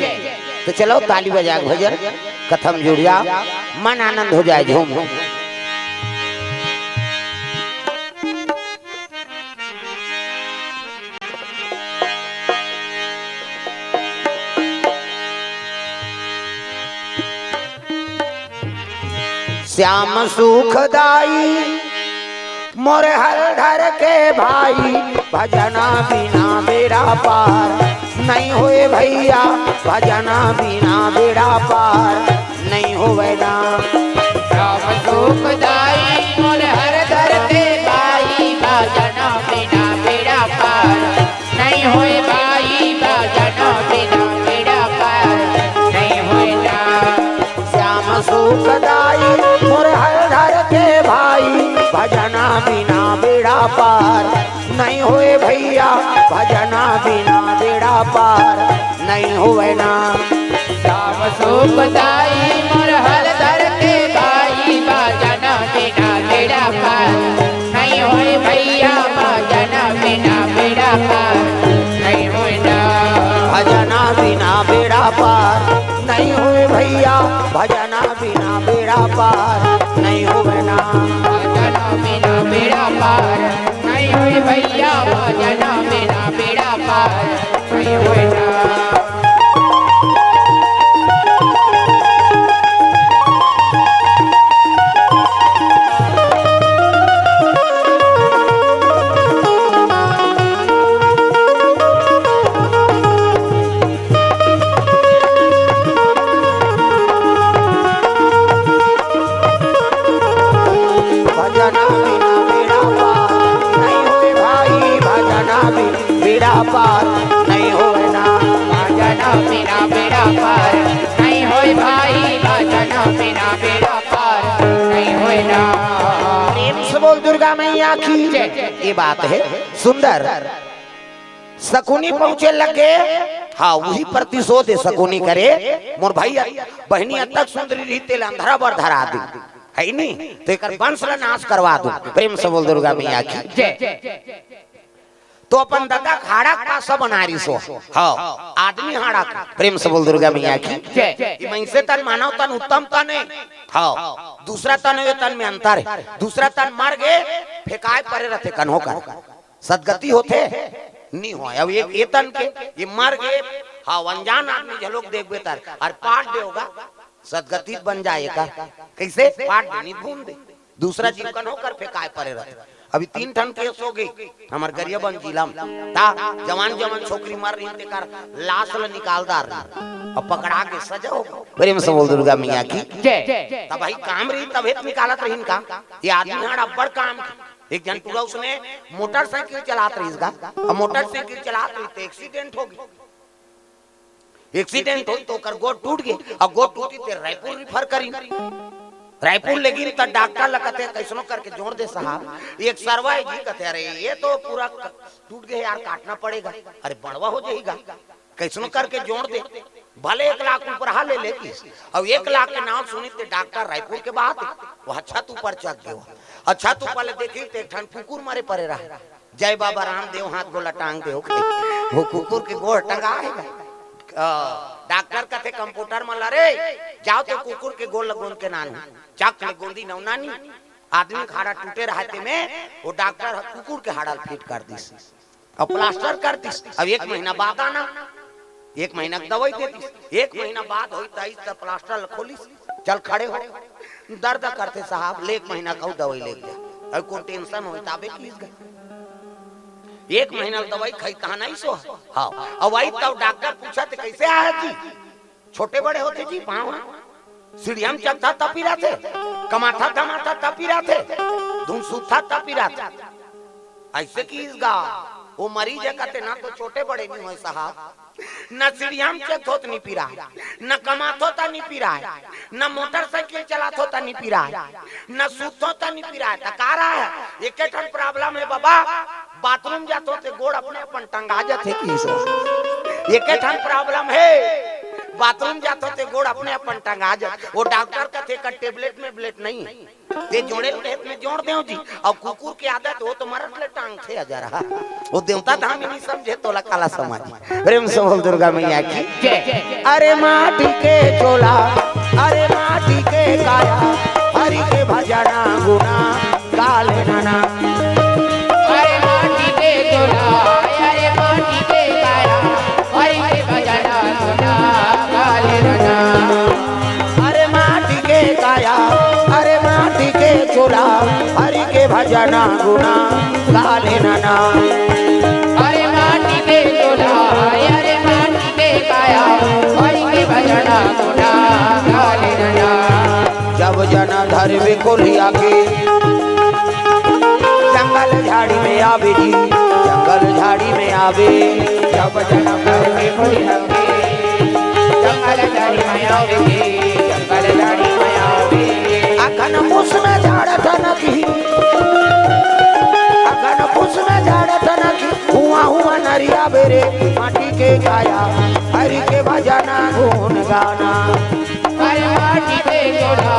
तो चलो ताली बजा के भजन कथम जुड़ जा, मन आनंद हो जाए, झूम। श्याम सुखदाई मोर हलधर के भाई, भजना बिना बेड़ा पार नहीं होए भैया, भजना बिना बेड़ा पार नहीं होवे ना। श्याम सुखदाई मोर हलधर के भाई, भजना बिना बेड़ा पार नहीं होए भाई, भजना बिना बेड़ा पार नहीं होए ना। श्याम सुखदाई मोर हलधर के भाई, भजना बिना बेड़ा पार नहीं होए भैया, भजना बिना बेड़ा पार नहीं होए ना। श्याम सुखदाई मोर हलधर के भाई, भजना बिना बेड़ा पार नहीं होए भैया, भजना बिना बेड़ा पार नहीं होए ना। भजना बिना बेड़ा पार नहीं होए भैया, भजना बिना बेड़ा पार नहीं होवे ना। भजना बिना बेड़ा पार नहीं होए भैया, भजना बिना बेड़ा पार नहीं होए ना। भजना बिना बेड़ा पार नहीं होए भाई, भजना बिना बेड़ा पार नहीं होए ना। भजना बिना बेड़ा पार नहीं होए भाई, भजना बिना बेड़ा पार नहीं होए ना। प्रेम से बोल दुर्गा मैया की जय। ये बात है सुंदर। सकुनी पहुंचे लगे, हाँ, वही प्रतिशोध है सकुनी करे। मोर भाई बहनी अतक सुंदरी रही, तेल अंधरा बर धरा दी, है नी? तो एकर वंश ला नाश करवा दू। प्रेम से बोल दुर्गा मैया की जय। तो अपन ददा के हाड़ा के पासा बनाय रिहिस हो। हाँ, आदमी हाड़ा के। प्रेम से बोल दुर्गा मैया की। जय। ये मइनसे तन, मानव तन, उत्तम तन हे। हाँ, दूसरा तन हे, तन में अंतर हे। दूसरा तन मर गे, फेंकाय परे रथे कन्हो कर। सदगति होथे? नी होय। अब ये, ये तन के, ये मर गे, हाँ, अनजान आदमी झलोक देखबे तर, अउ पाट दे होगा, सदगति बन जाय का। कइसे? पाट दे, नी भून दे। दूसरा जीव कन्हो कर फेंकाय परे रथे। अभी तीन ठन केस हो गे हमर गरियाबंद जिला म। ता जवान जवान छोकरी मर रहिन, तेकर लाश ल निकाल डार रहिन। अब पकड़ा के सजा हो गे। प्रेम से बोल दुर्गा मैया की। जय। तब भाई काम रही, तभे त निकालत रहिन का। ये आदमी हाड़ा अब्बड़ काम के। एक झन टूरा उसने मोटरसाइकिल चलात रहिस गा। अब मोटरसाइकिल चलात रहिस त एक्सीडेंट हो गे। एक्सीडेंट होइस त ओकर गोड़ टूट गे। अब गोड़ टूटिस त रायपुर रिफर करिन। रायपुर लेगिन त डॉक्टर ल कथे, "कइसनो करके जोड़ दे साहब।" एक सरवा हे जी कथे, "अरे ये तो पूरा क-, टूट गे यार, काटना पड़ेगा।" "अरे बड़वा हो जाही गा, कइसनो करके जोड़ दे।" भले एक लाख उपरहा ले लेतिस, अउ एक लाख के नाम सुनिस त डॉक्टर रायपुर के बात हे, वो छत ऊपर चढ़ गे। वो छत ऊपर ले देखिस त एक ठन कुकुर मरे परे रहा। जय बाबा रामदेव, हाथ गोला टांग दे, ओके। वो कुकुर के गोड़ टंगा हे। अ, डॉक्टर कथे कंपाउंडर मन ल, "रे, जाव तो कुकुर के गोड़ ल गोंद के लानव।" चक ले गोंदिन अउ लानिन। आदमी के हाड़ा टूटे रहय तेमे, वो डॉक्टर ह कुकुर के हाड़ा ल फिट कर दिस। अउ प्लास्टर कर दिस। अब एक महीना बाद आना, एक महीना के दवाई दे दिस। एक महीना बाद होइस त आइस त प्लास्टर ल खोलिस, "चल खड़े हो।" "दर्द करथे साहब।" "ले एक महीना के अउ दवाई लेके जा, अउ कोई टेंशन होही त आबे किहिस गा।" एक महीना ले दवाई खाइस तहां नइ सो। हाँ, अब आइस त डॉक्टर पूछत हे, "कइसे आय जी? छोटे बड़े होथे जी पाँव ह? सीढ़िया म चघथस त पिराथे, कमाथस धमाथस त पिराथे, धुन सुतथस त पिराथे।" अइसे किहिस गा, वो मरीज ह कथे, "ना तो छोटे बड़े नी होय साहब, ना सीढ़िया म चघथों त नी पिराय, ना कमाथों त नी पिराय, ना मोटरसाइकिल चलाथों त नी पिराय, ना सुतथों त नी पिराय, त का रहय? एके ठन प्रॉब्लम हे बाबा, बाथरूम जाथों त गोड़ अपने अपन टंगा जाथे।" किहिस। एके ठन प्रॉब्लम हे, बाथरूम जाथों त गोड़ अपने अपन टंगा जाथे। वो डॉक्टर कथे, "का टेबलेट में ब्लेट नहीं है?" ते जोड़े ल कहे त मैं जोड़ देंव जी। अउ कुकुर के आदत, वो तो मरत ले टांगथे अजर हा। वो देवता धाम ही नहीं समझे, तोला काला समझ। प्रेम से बोल दुर्गा मैया की। जय। अरे माटी के चोला, अरे माटी के काया, हरि के भजना गुना गा लेना ना। अरे माटी के चोला, अरे माटी के काया, हरि के भजना गुना गा लेना ना। अरे माटी के काया, अरे माटी के चोला, हरि के भजना गुना गा लेना ना। अरे माटी के चोला, अरे माटी के काया, हरि के भजना गुना गा लेना ना। जब जना धरबे कोलिया के, जंगल झाड़ी में आबे जी, जंगल झाड़ी में आबे। जब जना धरबे कोलिया के, जंगल झाड़ी में आबे जी, जंगल झाड़ी में आबे। अखन फुस में झाड़ ठनकी, अखन फुस में झाड़ ठनकी, हुआ हुआ नरिया बेरे, माटी के काया, हरि के भजना गुन गाना। अरे माटी के चोला,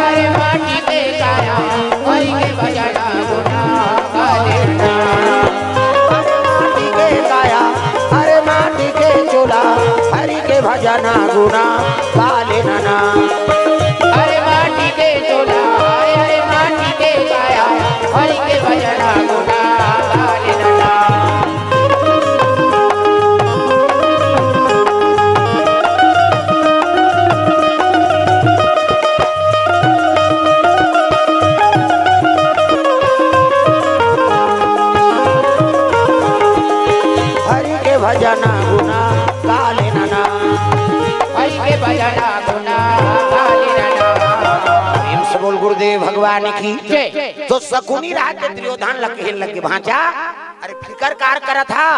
अरे माटी के काया, हरि के भजना गुना गा लेना। अरे माटी के काया, अरे माटी के चोला, हरि के भजना गुना गा लेना ना। अरे माटी के चोला, अरे माटी के काया, हरि के भजना गुना गा लेना ना। हरि के भजना गुना गा लेना ना। हरि के भजना गुना गा लेना ना। प्रेम से बोल गुरुदेव भगवान की। जय। तो शकुनी राजा दुर्योधन ल कहे लगे, भांचा, अरे फिकर कार करत हा,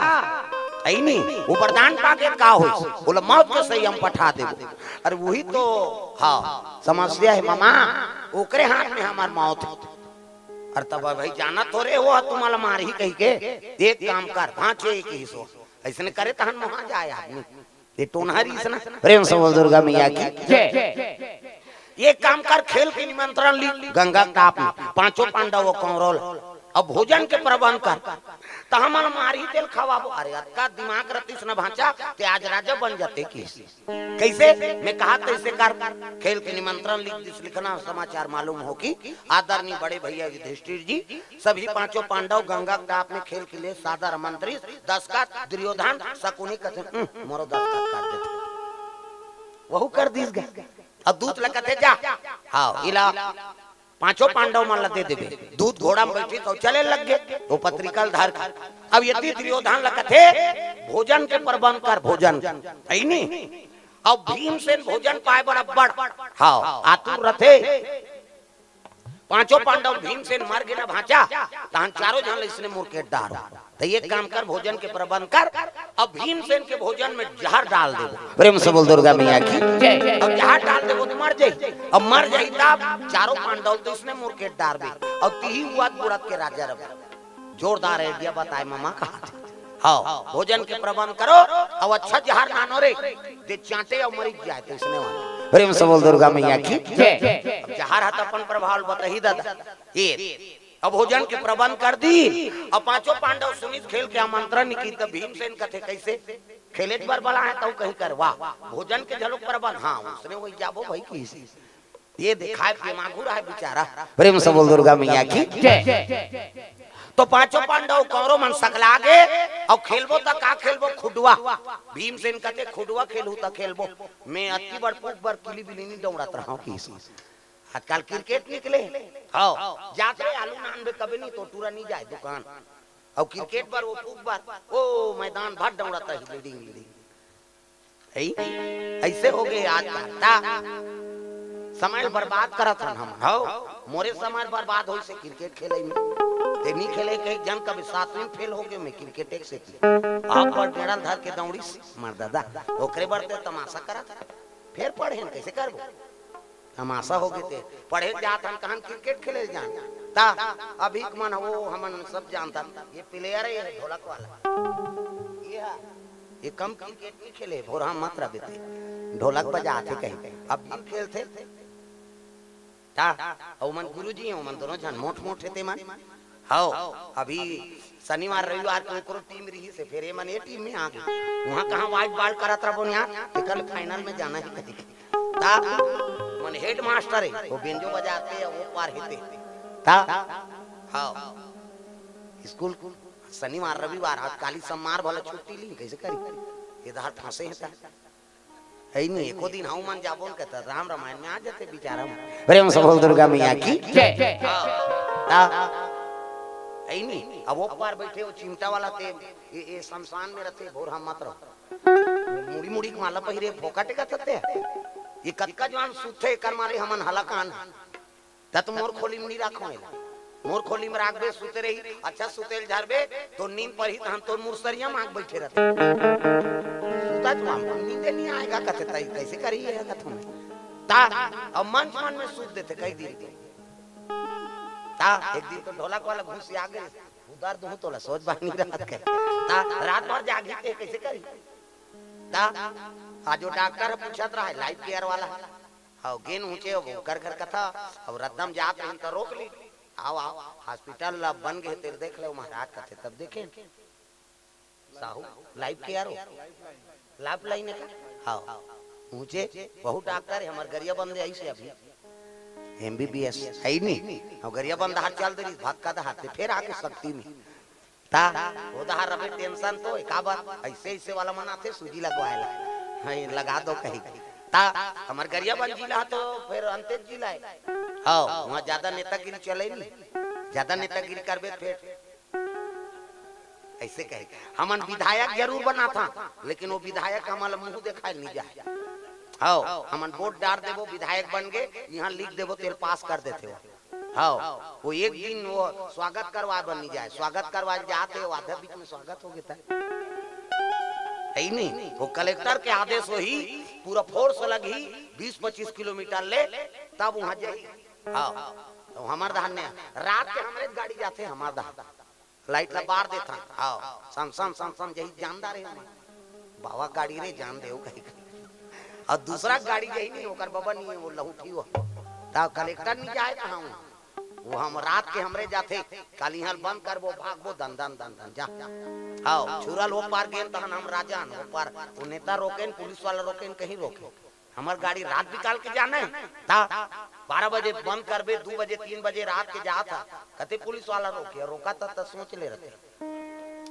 अइ नी, वो वरदान पाके का होइस? बोला, "मौत के सही हम पठा देबो।" अरे वही तो, हाँ, समस्या हे मामा, ओकरे हाथ में हमर मौत हे। अरे तब भाई जाना थोरे हो, तुम्हारा मारही कहिके, एक काम कर, भांचे एक ही सो। अइसने करे तहन मोहा जाय आदमी। ये टोनहा रहिस ना, प्रेम से बोल दुर्गा मैया की। जय। एक काम कर, खेल के निमंत्रण ली, गंगा के ताप में, पांचों पांडव अउ कौरव ल। अब भोजन के प्रबंध कर, त हमन मारही तेल खवाबो। अरे, अतका दिमाग रतिस न भांचा, ते आज राजा बन जाते किस। कैसे? मैं कहा तैसे कर। खेल के निमंत्रण लिख दिस, लिखना समाचार मालूम हो कि आदरणीय बड़े भैया युधिष्ठिर जी सभी पांचों पांडव गंगा के टाप में खेल के लिए सादर आमंत्रित। दस का दुर्योधन शकुनी कथे, "हम्म, मोरो दस का कर दे।" वहू कर दिस गा। अब दूत ल कथे, "जा।" हाँ, इला पांचों पांडव मन ल दे देबे। दूत घोड़ा में बैठी तो चले लग गे, वो पत्रिका ल धर के। अब यदि दुर्योधन ल कथे, "भोजन के प्रबंध कर, भोजन।" है नी? अब भीमसेन भोजन पाए बर अब्बड़, हाँ, आतुर रथे। पांचों पांडव भीमसेन मर गे ना भांचा, तहन चारों झन ल इसने मुरकेट डारो। त एक काम कर, भोजन के प्रबंध कर, अब भीमसेन के भोजन में जहर डाल देबो। प्रेम से बोल दुर्गा मैया की। जय। अब जहर डाल देबो त मर जाई। अब मर जाई तब चारों पांडव तो इसने मुरकेट डारबे। अब तिही उड़त बुड़त के राजा रह। जोरदार idea बताए ममा कहा थे। हाँ, भोजन के प्रबंध करो, अब अच्छा जहर नानो रे, जे चांटे अउ मरी जाए त इसने वाला। प्रेम से बोल दुर्गा मैया की। जय। अब जहर हा त अपन प्रभाव बताही दादा। ये अब भोजन के प्रबंध कर दी। अब पांचों पांडव सुनिस खेल के आमंत्रण की, तब भीमसेन कथे, "कैसे? खेले बर बलाए तउ कहीं कर, वाह, भोजन के झलक प्रबंध।" हाँ, उसने वही जाबो भाई की। ये देखाए के माघुर है बेचारा। प्रेम से बोल दुर्गा मैया की। जय। तो पांचों पांडव कौरव मन सकला गे, अउ खेलबो त का खेलबो? खुडवा। भीमसेन कथे, "खुडवा खेलहू त खेलबो, मैं अति बड़ पुक बर किली बिली नी दौड़त रहूं किस।" आजकल क्रिकेट निकले। हाँ, जात रे आलू नान बे कबे नी तो टूरा नी जाए दुकान। अउ क्रिकेट बर वो फूक बर, ओ मैदान भर दौड़त रही, बिल्डिंग, बिल्डिंग। ऐ-, ऐसे हो गे आजकल। ता समय बर्बाद करत हन हमन। हौ, मोरे समय बर्बाद होइसे क्रिकेट खेले में। ते नी खेले के एक जन कभी सातवीं फेल हो गे, मैं क्रिकेट एक से की। आप पर मेडल धर के दौड़ीस, मर दादा। ओकरे बर ते तमाशा करत हन। फेर पढ़े न, कैसे करबो? तमाशा हो गे ते। पढ़े जात हन, कहन क्रिकेट खेले जान। ता अभी के मन वो हमन सब जानथन। ये प्लेयर है, ये ढोलक वाला। ये हा, ये कम क्रिकेट नहीं खेले, भोरहा मत रह बेटे। ढोलक बजाथे कहीं। अब भी खेलथे। ता, अउ मन गुरुजी, अउ मन दोनों झन मोट मोट हे ते मन। हौ, अभी शनिवार रविवार के ओकरो टीम रहिसे, फेर ये मन ये टीम में आ गे। उहाँ कहाँ वाइट बॉल करत रहबो यार, एकर फाइनल में जाना ही कहीं। ता मन हेडमास्टर हे, वो बेंजो बजाथे, वो पार हेते। ता, हौ, स्कूल शनिवार रविवार, आज काली सम्मार भला छुट्टी ली, कैसे करी? ये धार फंसे हैं ता। है नहीं, एको दिन हऊ मन जाबो न कहता, राम रामायण में आ जाते बेचारा मन। प्रेम से बोल दुर्गा मैया की। जय। हाँ। ता, है नहीं, अब वो पार बैठे, वो चिमटा वाला ते, ये, ये शमशान में रहते, भोरहा मत रहो। मुड़ी मुड़ी के माला पहिरे, फोकट का थते। ये कतका जवान सुते, कर मारे हमन हलाकान। त तो मोर खोली में नी राखो एला। मोर खोली में राखबे, सुते रही, अच्छा सुते ल झरबे, तो नींद परही, तहन तोर मुरसरिया मांग बैठे रहते। सुता तो हमको नींदे नहीं आएगा, कहते, "तई कैसे करी है?" कहते मैं। ता, अब मन मन में सूत देते कई दिन तो। ता, एक दिन तो ढोलक वाला घुस आ गए, उधर दूं तोला सोच बानी रात के। ता, रात भर जागी ते कैसे करी? ता, आज वो डॉक्टर पूछत रहा है, लाइफ केयर वाला। हव, गेन ऊंचे हो, ओकर घर कथा, अउ रद्दम जात रहिन त रोक ली। आओ, आओ, हॉस्पिटल ला बन गे, तेल देख ले महाराज कथे, तब देखे। साहू, लाइफ केयर हो? लाइफ लाइन है का? हव, ऊंचे, बहुत डॉक्टर है, हमर गरिया बंदे आई से अभी। एमबीबीएस है ही नहीं। हव, गरिया बंद हाथ चल दे रही, भाग का हाथ पे, फिर आके शक्ति में। ता, ओदहा रबे टेंशन तो, एका बार ऐसे, ऐसे वाला मन आथे, सूजी लगवाए ला। हाँ, ये लगा दो कहीं। ता, हमर गरियाबंद जिला तो फिर अंते जिला है। हाँ, वहाँ ज्यादा नेतागिरी चले नहीं। ज्यादा नेतागिरी करबे फिर। ऐसे कहे। हमन विधायक जरूर बनाथन, लेकिन वो विधायक हमन ला मुंह देखाए नहीं जाए। हाँ, हमन वोट डार देबो, विधायक बन गे, यहाँ लिख देबो, तेल पास कर देथे वो। हाँ, वो एक दिन वो स्वागत करवाए बर नहीं जाए, स्वागत करवाए जात हे, वो आधा बीच में स्वागत हो गे ता। है ही नहीं, वो कलेक्टर के आदेश होही, पूरा फोर्स लगही, बीस पच्चीस किलोमीटर ले, तब वहाँ जाही। हाँ, तो हमर धान ने, रात के हमरे गाड़ी जाथे, हमर धान। लाइट ला बार देथन। हाँ, सम, सम, सम, सम, यही जानदार हे हमन। बाबा गाड़ी रे जान देव कहीं कहीं। अउ दूसरा गाड़ी यही नहीं, ओकर बाबा नहीं है, वो लहुटी हो। ता कलेक्टर नहीं जाए कहाँ हूँ? वो हम रात के हमरे जाथे, काली हल बंद करबो, भागबो, दन दन दन दन जा। हाँ, छुरल वो पार गेन, तहन हम राजा हन, वो पार वो नेता रोकेन, पुलिस वाला रोकेन, कहीं रोके। हमर गाड़ी रात बिकाल के जाना है, ता बारह बजे बंद करबे, दू बजे, तीन बजे रात के जात हा, कते पुलिस वाला रोके, रोका त, त सोच ले रहते।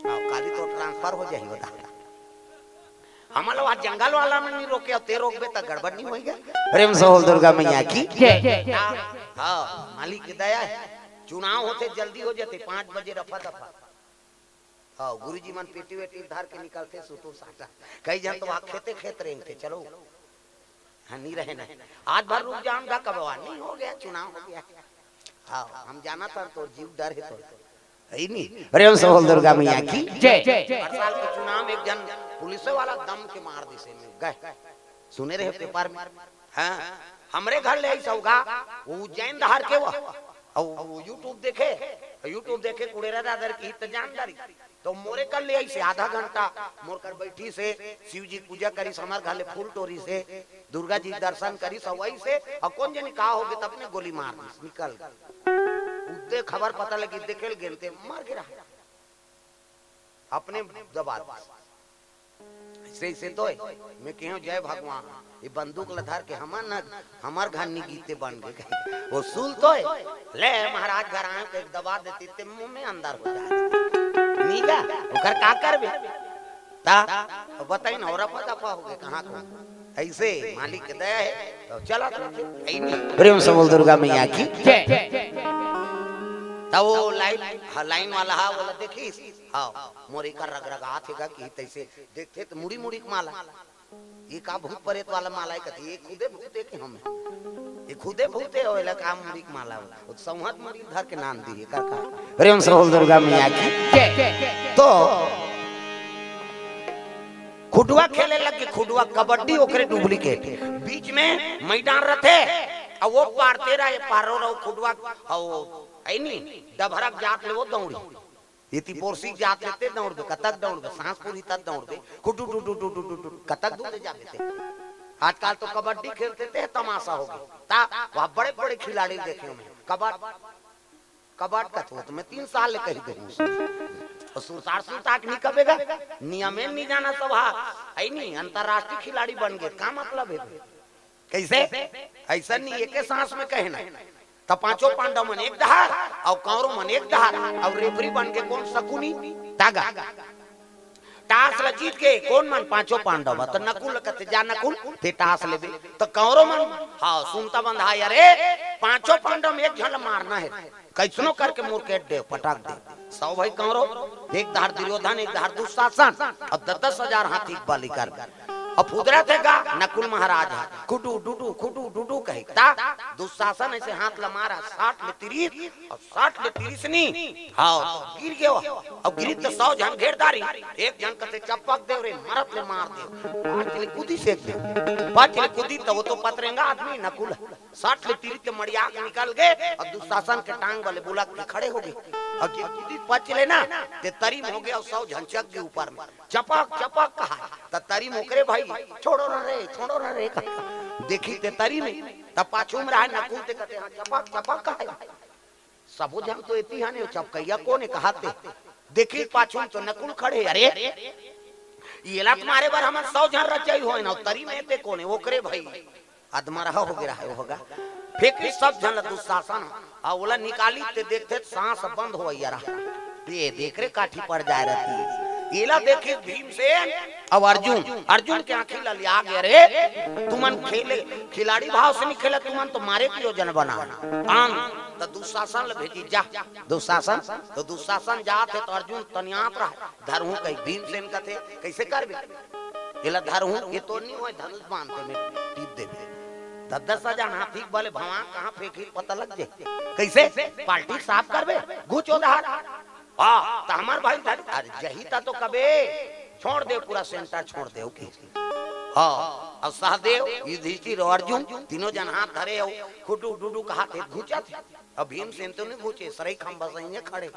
हाँ, काली तो ट्रांसफर हो जाही, बता। हमन ला जंगल वाला में नहीं रोके, ते रोकबे त गड़बड़ नहीं होएगा। प्रेम से बोल दुर्गा मैया की। जय। हाँ, मालिक की दया है। चुनाव होते जल्दी हो जाते, पाँच बजे रफा दफा। हाँ, गुरुजी मन पेटी वेटी धर के निकलते, सूटू साटा। कई जन तो वहाँ खेते खेत रेंगते, चलो। हाँ, नहीं रहे ना। आज भर रुक जाऊंगा, कब हुआ? नहीं, हो गया, चुनाव हो गया। हाँ, हम जाना था, तो जीव डर है तो। है नहीं? प्रेम से बोल दुर्गा मैया की। जय। हर साल के चुनाव में एक जन पुलिस वाला दम के मार दिसे में गए। सुने रहे पेपर में। हाँ, हमरे घर ले आई सौगा, वो उज्जैन धार के वो। और वो YouTube देखे, YouTube देखे कुड़ेरा दादर की हित जानदारी। तो मोरे कर ले आई से आधा घंटा, मोर कर बैठी से, शिव जी पूजा करी से, हमर घर ले फूल टोरी से, दुर्गा जी दर्शन करी से, वही से, और कौन जनी का हो गए, तब ने गोली मार दी, निकल गए। उद्दे खबर पता लगी, देखे ल गेन ते मर गिरा। अपने दबा दी। ऐसे, ऐसे तो है। मैं कहूँ, "जय भगवान।" ये बंदूक ल धर के हमर न, हमर घर नी गीते बन गए। वो सुल तो है। ले महाराज घर आए तो एक दबा देती ते मुंह में अंदर हो जाए। नी जा, ओकर का करबे? ता, तो बताई ना, और रफा दफा हो गए, कहाँ को? ऐसे मालिक के दया है, तो चला तो फिर, यही नहीं। प्रेम से बोल दुर्गा मैया की। जय। तब वो लाइन, हाँ, लाइन वाला हा, बोला, "देखिस, हाँ, मोर एकर रगरगात हे गा कि तैसे देखथे त मुड़ी मुड़ी के माला। ये का भूत प्रेत वाला माला है?" कथे, "ये खुदे भूत है कि हम? ये खुदे भूत है, ओला का मुड़ी के माला हो? वो तो संहत मुड़ी धर के नान दी है, का, का?" प्रेम से बोल दुर्गा मैया की। जय। तो खुडुआ खेले लग के, खुडुआ कबड्डी ओकरे डुप्लीकेट। बीच में मैदान रथे, और वो पार तेरा, ये पारो रहो खुडुआ, और ऐ नी, डभरक जात ले वो दौड़ी। ये तिपोरसी जात लेते दौड़बे, कतक दौड़बे, सांस पूरी तक दौड़बे, खुटू टू टू टू टू टू टू, कतक दूर ले जाबे ते। आजकल तो कबड्डी खेलते ते तमाशा हो गया। ता वहाँ बड़े बड़े खिलाड़ी देखे हमें, कबड्डी कबाट कथवत में तीन साल ले कही देहूं। और सुरतार सुरतार के नहीं कबेगा, नियमे नहीं जाना सब हा। ऐ नहीं, अंतर्राष्ट्रीय खिलाड़ी बन गए, का मतलब है? कैसे? ऐसा नहीं, एक सांस में कहना। त पांचों पांडव मन एक धार, और कौरव मन एक धार, और रेफरी बन के कौन? शकुनी। तागा। टास ल जीत के कौन मन? पांचों पांडव। त नकुल ल कथे, "जा नकुल, ते टास लेबे।" त कौरव मन, हाँ, सुनता बंधा, "अरे, पांचों पांडव में एक झन ल मारना है, कैसनो करके मोर के दे, पटक दे।" सौ भाई कौरव, एक धार दुर्योधन, एक धार दुशासन, और दस दस हजार हाथी के बलि कर। अब फुदरा थे गा नकुल महाराज है, "खुटू डुडू, खुटू डुडू" कहे। ता दुशासन ऐसे हाथ ल मारा, साठ ले तीरिस, और साठ ले तीरिस नी, हाँ, गिर गयो। अब गिरी त सौ झन घेर डारी, एक झन कथे, "चपक देव रे, मरत ले मार देव।" पाँच ले कूदी से एक दे, पाँच ले कूदी त वो तो पतरेंगा आदमी नकुल। साठ ले तीरिस ते मड़िया के निकल गए, और दुशासन के टांग वाले बुलक के खड़े हो गए। और जे कूदी पच ले ना, ते तरी में हो गया, और सौ झन चक गए ऊपर में। "चपक, चपक" कहा, त तरी में ओकरे भाई, "छोड़ो ना रे, छोड़ो ना रे" कहा। देखी ते तरी में, त पाछू में रहा नकुल, ते कथे, "हाँ, चपक, चपक" कहा। सबो झन तो एती हने, चपकैया कोन हे कहाते? देखी पाछू में तो नकुल खड़े, "अरे, येला त मारे बर हमन सौ झन रचई होय ना, तरी में ते कोन हे?" ओकरे भाई अधमरहा हो गे रहा होगा। फेंकी सब झन ल दुशासन, अउ ओला निकाली ते देखथे त सांस बंद होवइया रहा। ये देख रे काठी पड़ जाए रहती। एला देखिस भीमसेन अउ अर्जुन, अर्जुन के आंखी ल लिया गे, "रे, तुमन खेले, खिलाड़ी भाव से नहीं खेला, तुमन तो मारे के योजना बना।" आन त दुशासन ल भेजी, "जा दुशासन।" तो दुशासन जात हे तो अर्जुन तनियात रहा, धरहूं कही। भीमसेन कथे, "कैसे करबे? एला धरहूं, ये तो नहीं होय, धनुष बांध के में टीप देबे।" दस दस हजार हाथी के बल भवा कहाँ फेंकी पता लग जाए। कैसे? पार्टी साफ करबे, घुच ओधार। हाँ, त हमर भाई धर, अरे जही ता तो कबे, "छोड़ दे, पूरा सेंटर छोड़ दे", ओके। हाँ, अउ सहदेव, युधिष्ठिर अउ अर्जुन तीनों जन हाथ धरे अउ खुटू डुडू कहात हे घुचत हे। अब भीमसेन तो नहीं घुचे, सरई खंभा सही खड़े।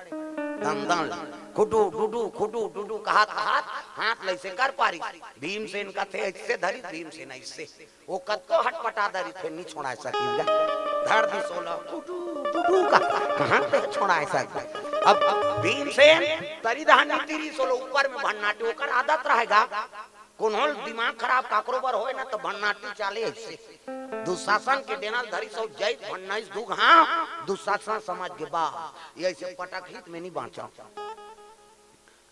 दंदन ल खुडू डुडू खुडू डुडू कहत कहत हाथ ल अइसे कर पारिस। भीमसेन कथे अइसे धरिस, भीमसेन अइसे। ओ कतको हटपटा डरिस फेर नी छोड़ाय सकिस गा। धर दिस ओला खुडू डुडू का, कहाँ ले छोड़ाय सकिस। अब, अब भीमसेन तरी डहन नी तिरिस, ओला ऊपर में भन्नाटी, ओकर आदत रहय गा। कोनो ल दिमाग खराब काकरो बर होय ना, त भन्नाटी चाले अइसे। दुशासन के डेना ल धरिस अउ जइस भन्नाइस दू घांव, दुशासन समझ गे बा, ये अइसे पटकही त में नी बांचंव।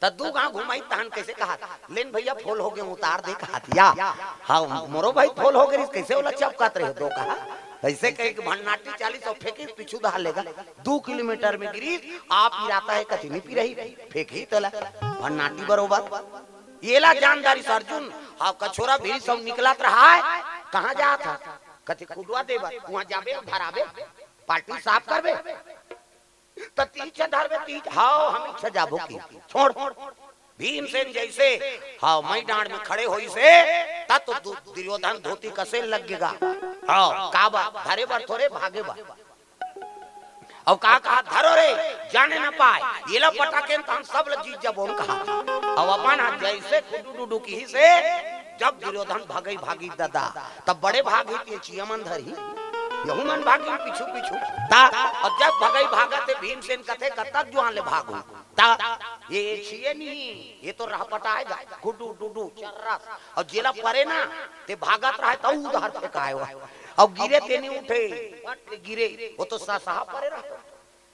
त दू घांव घुमाइस तहन कइसे कहत, "लेन भइया, फोल होगे, उतार दे," कहत या। "हाँ, मोरो भाई फोल होगे रिहिस, कइसे ओला चपकत रहे हो दू घांव?" अइसे कहिके भन्नाटी चालिस अउ फेंकिस पीछू डहर ले गा। दू किलोमीटर में गिरिस, आप पिरात हे कथे नी पिरही, फेंकही तेला, भन्नाटी बरोबर। एला जान डारिस अर्जुन, हाँ, कछोरा भीरी सब निकलत रहय, "कहाँ जात हस?" कथे, "खुडुवा देबर।" "उहाँ जाबे, धराबे, पार्टी साफ करबे?" "त तीच धरबे, तीच।" "हव, हम इच्छा जाबो कि छोड़।" भीमसेन जइसे, हव, मई डांड़ में खड़े होइस हे, त तो दु-, दुर्योधन धोती कसे लग गे गा। हव, काबर, धरे बर थोरे, भागे बर। अउ का कहा, "धरो रे, जाने न पाय, एला पटाकेन त हम सब ल जीत जबोन," कहा। अउ अपन ह जइसे खुडू डुडू किहिस हे, जब दुर्योधन भगई भागी ददा, तब बड़े भागी ते चिया मन धरही, यहू मन भागी पीछू पीछू। ता, अउ जब भगई भागत हे भीमसेन कथे, "कतक जुआन ले भागू?" ता, "ये छिए नहीं, ये तो रहपटाय गा, खुडू डुडू चर्रस।" अउ जेला परे ना, ते भागत रहय, त ऊ डहर फेंकाय गा। अउ गिरे ते नी उठे, पट ले गिरे, ओ तो ससहा परे रहय।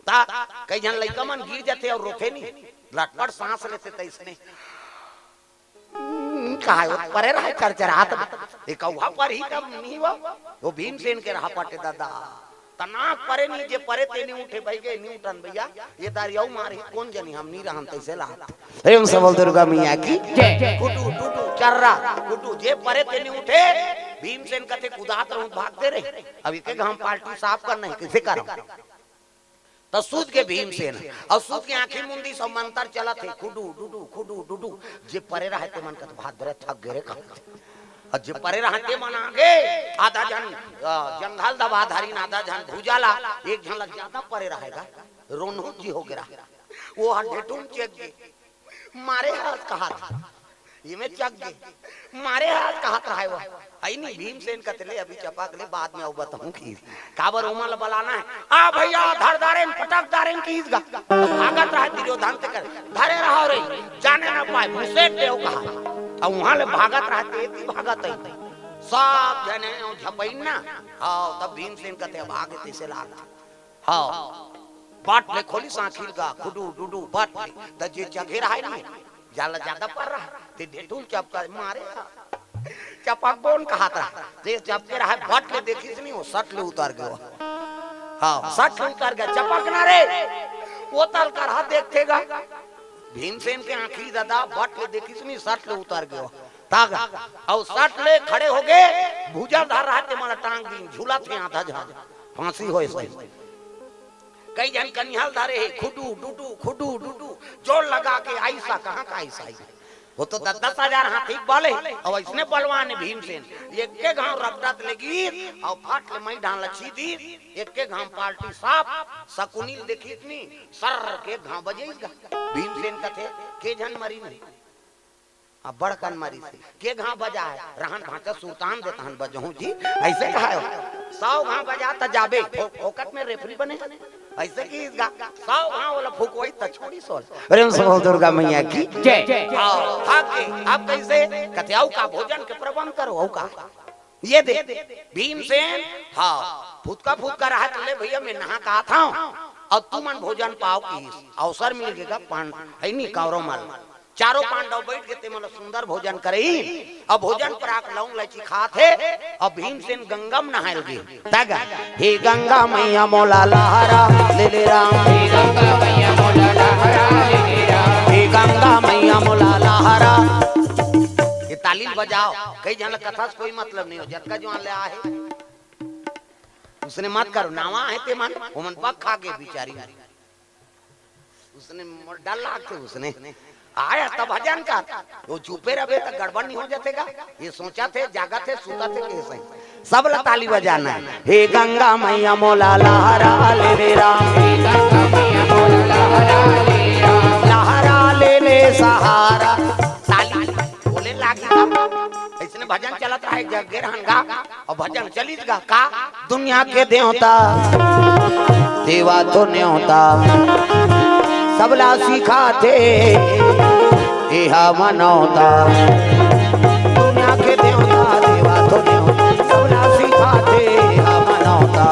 ता, कई झन लइका मन गिर जथे अउ रोथे नी, लटपट सांस लेथे तइसने। हम्म, कहा हे, ओ परे रहय चरचरात में। ए कौहा परही तब नी हुआ। ओ भीमसेन के रहपट ददा। त नाक परे नी, जे परे ते नी उठे, बहि गे, नी उठन भइया। ये दारी अउ मारही, कोन जनी हम नी रहन तइसे लात। प्रेम से बोल दुर्गा मैया की। जय। खुडू, डुडू, चर्रा, खुडू, जे परे ते नी उठे, भीमसेन कथे कुदात रहूं, भागते रहे। अब एके घांव पार्टी साफ करना हे, कइसे करंव? त सूत गे भीमसेन, अउ सूत के आंखी मुंदिस अउ मंतर चलत हे, खुडू, डुडू, खुडू, डुडू। जे परे रहय ते मन कथे, "भाग रे, थक गे रे," कहत। अउ जे परे रहय ते मन आगे, आधा झन, अ, जंघल दबा धरिन, आधा झन भुजा ला, एक झन ला जादा परे रहय गा, रोनहू जी होगे रहय। ओ ह ढेटुम चेक गे, "मारे हस," कहत। इमे चक गे, "मारे हस," कहत रहय वो। अइ नी, भीमसेन कथे, "ले, अभी चपक ले, बाद में अउ बताहूं," किहिस। काबर ओमन ल बलाना हे। "आ भइया, धर डारेन, पटक डारेन," किहिस गा। भागत रहय दुर्योधन ते कर, "धरे रहो रे, जाने न पाय, मुसेट देव," कहा। अउ उहां ले भागत रहय, ते एती भागत हे। सब झने अउ झपइन ना। हव, तब भीमसेन कथे, "अब आगे तइसे लाग।" हव, बट ले खोलिस आंखी ल गा, खुडू, डुडू, बट ले। त जे चघे रहय नी, जेला जादा पर रहय, ते ढेटुम चपका मारे हा। चपकबोन कहत रहय, जे चपके रहय, बट ले देखिस नी, ओ सट ले उतर गे। हव, सट ले उतर गे, चपक ना रे, ओ तल कर हा देखथे गा। भीमसेन के आंखी ददा, बट ले देखिस नी, सट ले उतर गे। तागा, अउ सट ले खड़े होगे, भुजा ल धर रहय ते मन ल टांग दिन, झूलत हे आधा झन, फांसी होय सही। कई झन कनिहा ल धरे हे, खुडू, डुडू, खुडू, डुडू, जोर लगा के आइसा, कहाँ का आइसा आई? ओ तो दस दस हजार हाथी के बल हे, अउ अइसने बलवान हे भीमसेन। एके घांव रपटत ले गिस, अउ फट ले मई डांड़ ल छींदिस, एके घांव पार्टी साफ, सकुनी ल देखिस नी, सर्र के घांव बजाइस गा। भीमसेन कथे, "के झन मरिन?" अब्बड़ कन मरिस हे। के घांव बजाय? रहन भांचा सुरतान दे तहन बजहूं जी। अइसे कहाय हो। सौ घांव बजा त जाबे। फो-, फोकट में रेफरी बने हे। अइसे किहिस गा। सौ घांव ओला फुकवई त छोड़िस ओला। प्रेम से बोल दुर्गा मैया की। जय। आओ, भाग के। अब कइसे? कथे, "अउ का भोजन के प्रबंध करो, अउ का?" ये दे। भीमसेन, हाँ, फुतका फुतका रहय त ले भइया, मैं नहा के आत हंव। अउ तुमन भोजन पाव किहिस। अवसर मिल गे गा, पान-, अइ नी, कौरव मन। चारों पांडव बइठ के ते मन ल सुंदर भोजन करई, अउ भोजन पराग लौंग लैची खात हे, अउ भीमसेन गंगा म नहाय ल गे। तग, "हे गंगा मैया मोला लहरा ले ले राम।" हे गंगा मैया मोला लहरा ले ले राम। हे गंगा मैया मोला लहरा। ये ताली ल बजाव, कई झन ल कथा से कोई मतलब नहीं हो, जतका जुआन ले आहे। उसने मत करो, नावा आहे ते मन, ओमन पग खा गे बिचारी। उसने मोर डर लागथे, उसने आय त भजन कर, वो चुपे रहबे त गड़बड़ नहीं हो जाथे गा। ये सोचथे, जागथे, सुतथे, कइसे? सब ल ताली बजाना हे। "हे गंगा मैया मोला लहरा ले रे राम।" हे गंगा मैया मोला लहरा ले रे राम। भजन चलत रहा, एक जगह रहन गा, अउ भजन चलित गा का, दुनिया के देवता, देवा तो नेवता, सबला सिखाथे, एहा मनौता। दुनिया के देवता, देवा तो नेवता, सबला सिखाथे, एहा मनौता।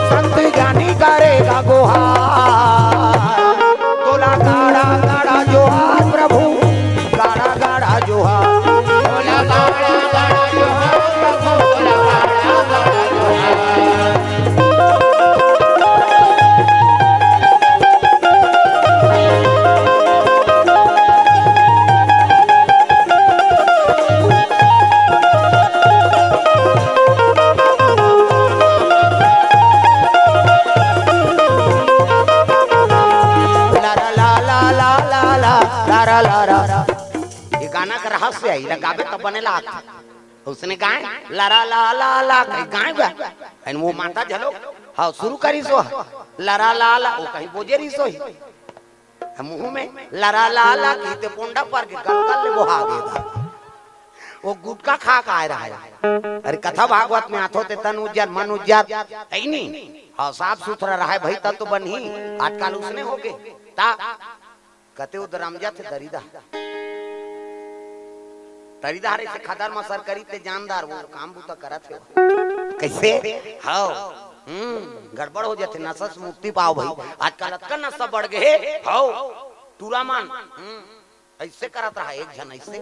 संत ज्ञानी करेगा गुहार, तोला गाड़ा गाड़ा जोहार प्रभु, गाड़ा गाड़ा जोहार। ये गाना का रहस्य है, इला गाबे तब बने लाग। उसने गाय लरा ला ला ला कहीं गाय बा। एन वो माता झलो, हाँ, शुरू करी सो, लरा ला ला, वो कहीं बोजे रही सो ही। मुंह में लरा ला ला की ते पोंडा पर के गल गल ले बोहा दे दा। वो गुटखा खा के आए रहा है। अरे कथा भागवत में आथो ते तन उज्जर, मन उज्जर, ऐनी। हाँ, साफ सुथरा रहा है भाई, तब तो बनही। आजकल उसने हो गए। ता कते उधर रम जाथे दरिदा। दरिदा हरे से खदर मसर करी ते जानदार वो काम बूता करत हे। कैसे? हाव। हम्म, गड़बड़ हो जाथे, नशा से मुक्ति पाओ भाई। आजकल अतका नशा बढ़ गए हे। हाव। टूरा मन। हम्म, ऐसे करत रहा एक झन ऐसे।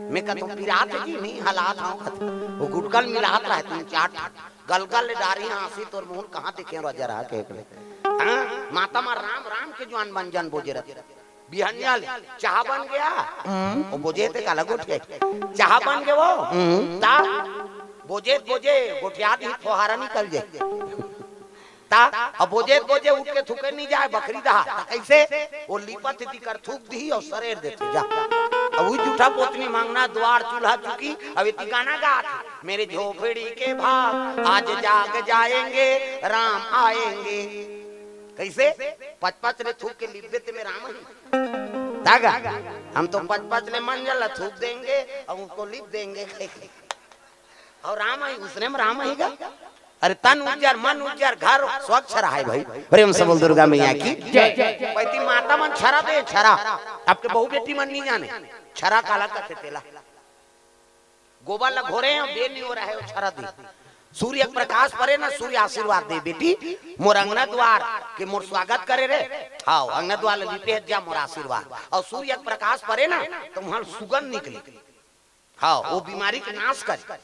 मैं कहता हूँ, "पिरात जी, नहीं हलात हूँ," कहते। वो गुटकल मिलात रहा तीन चार ठा। गलगल ले डारी हाँसी तोर मुहून कहाँ देखे रोजा रहा के एकले। हाँ, माता मा राम, राम के जुआन बन जान बोजे रहते। बिहनिया ले, चाह बन गया? हम्म। वो बोझे ते काला गोठिया। चाह बन गया वो? हम्म। ता, बोझे, बोझे, गोठिया दी फोहारा निकल जाए। ता, अब बोझे, बोझे उठ के थूके नहीं जाए, बखरी दहा। ता कैसे? वो लीपत थी कर थूक दी और सरेर देते जा। अब वो जूठा पोतनी मांगना, द्वार चूल्हा चुकी, अब इतनी गाना गा, "मेरे झोपड़ी के भाग, आज जाग जाएंगे, राम आएंगे।" कैसे? पचपच ले थूक के लिप देते में राम ही। तागा, हम तो पचपच ले मंजल ला थूक देंगे और उसको लिप देंगे। और राम ही, उसने में राम ही गा। अरे तन उज्जर, मन उज्जर, घर स्वच्छ रहा है भाई। प्रेम से बोल दुर्गा मैया की जय। पैती माता मन छरा दे, छरा। आपके बहू बेटी मन नहीं जाने। छरा काला कथे तेला। गोबर ला घोरे हैं, बेर नहीं हो रहा है, वो छरा दे। सूर्य के प्रकाश परे ना, सूर्य आशीर्वाद दे, "बेटी, मोर अंगना द्वार के मोर स्वागत करे रे।" हाँ, अंगना द्वार ला लिपे हत जा, मोर आशीर्वाद। और सूर्य के प्रकाश परे ना, तो वहां सुगंध निकले। हाँ, वो बीमारी के नाश करे।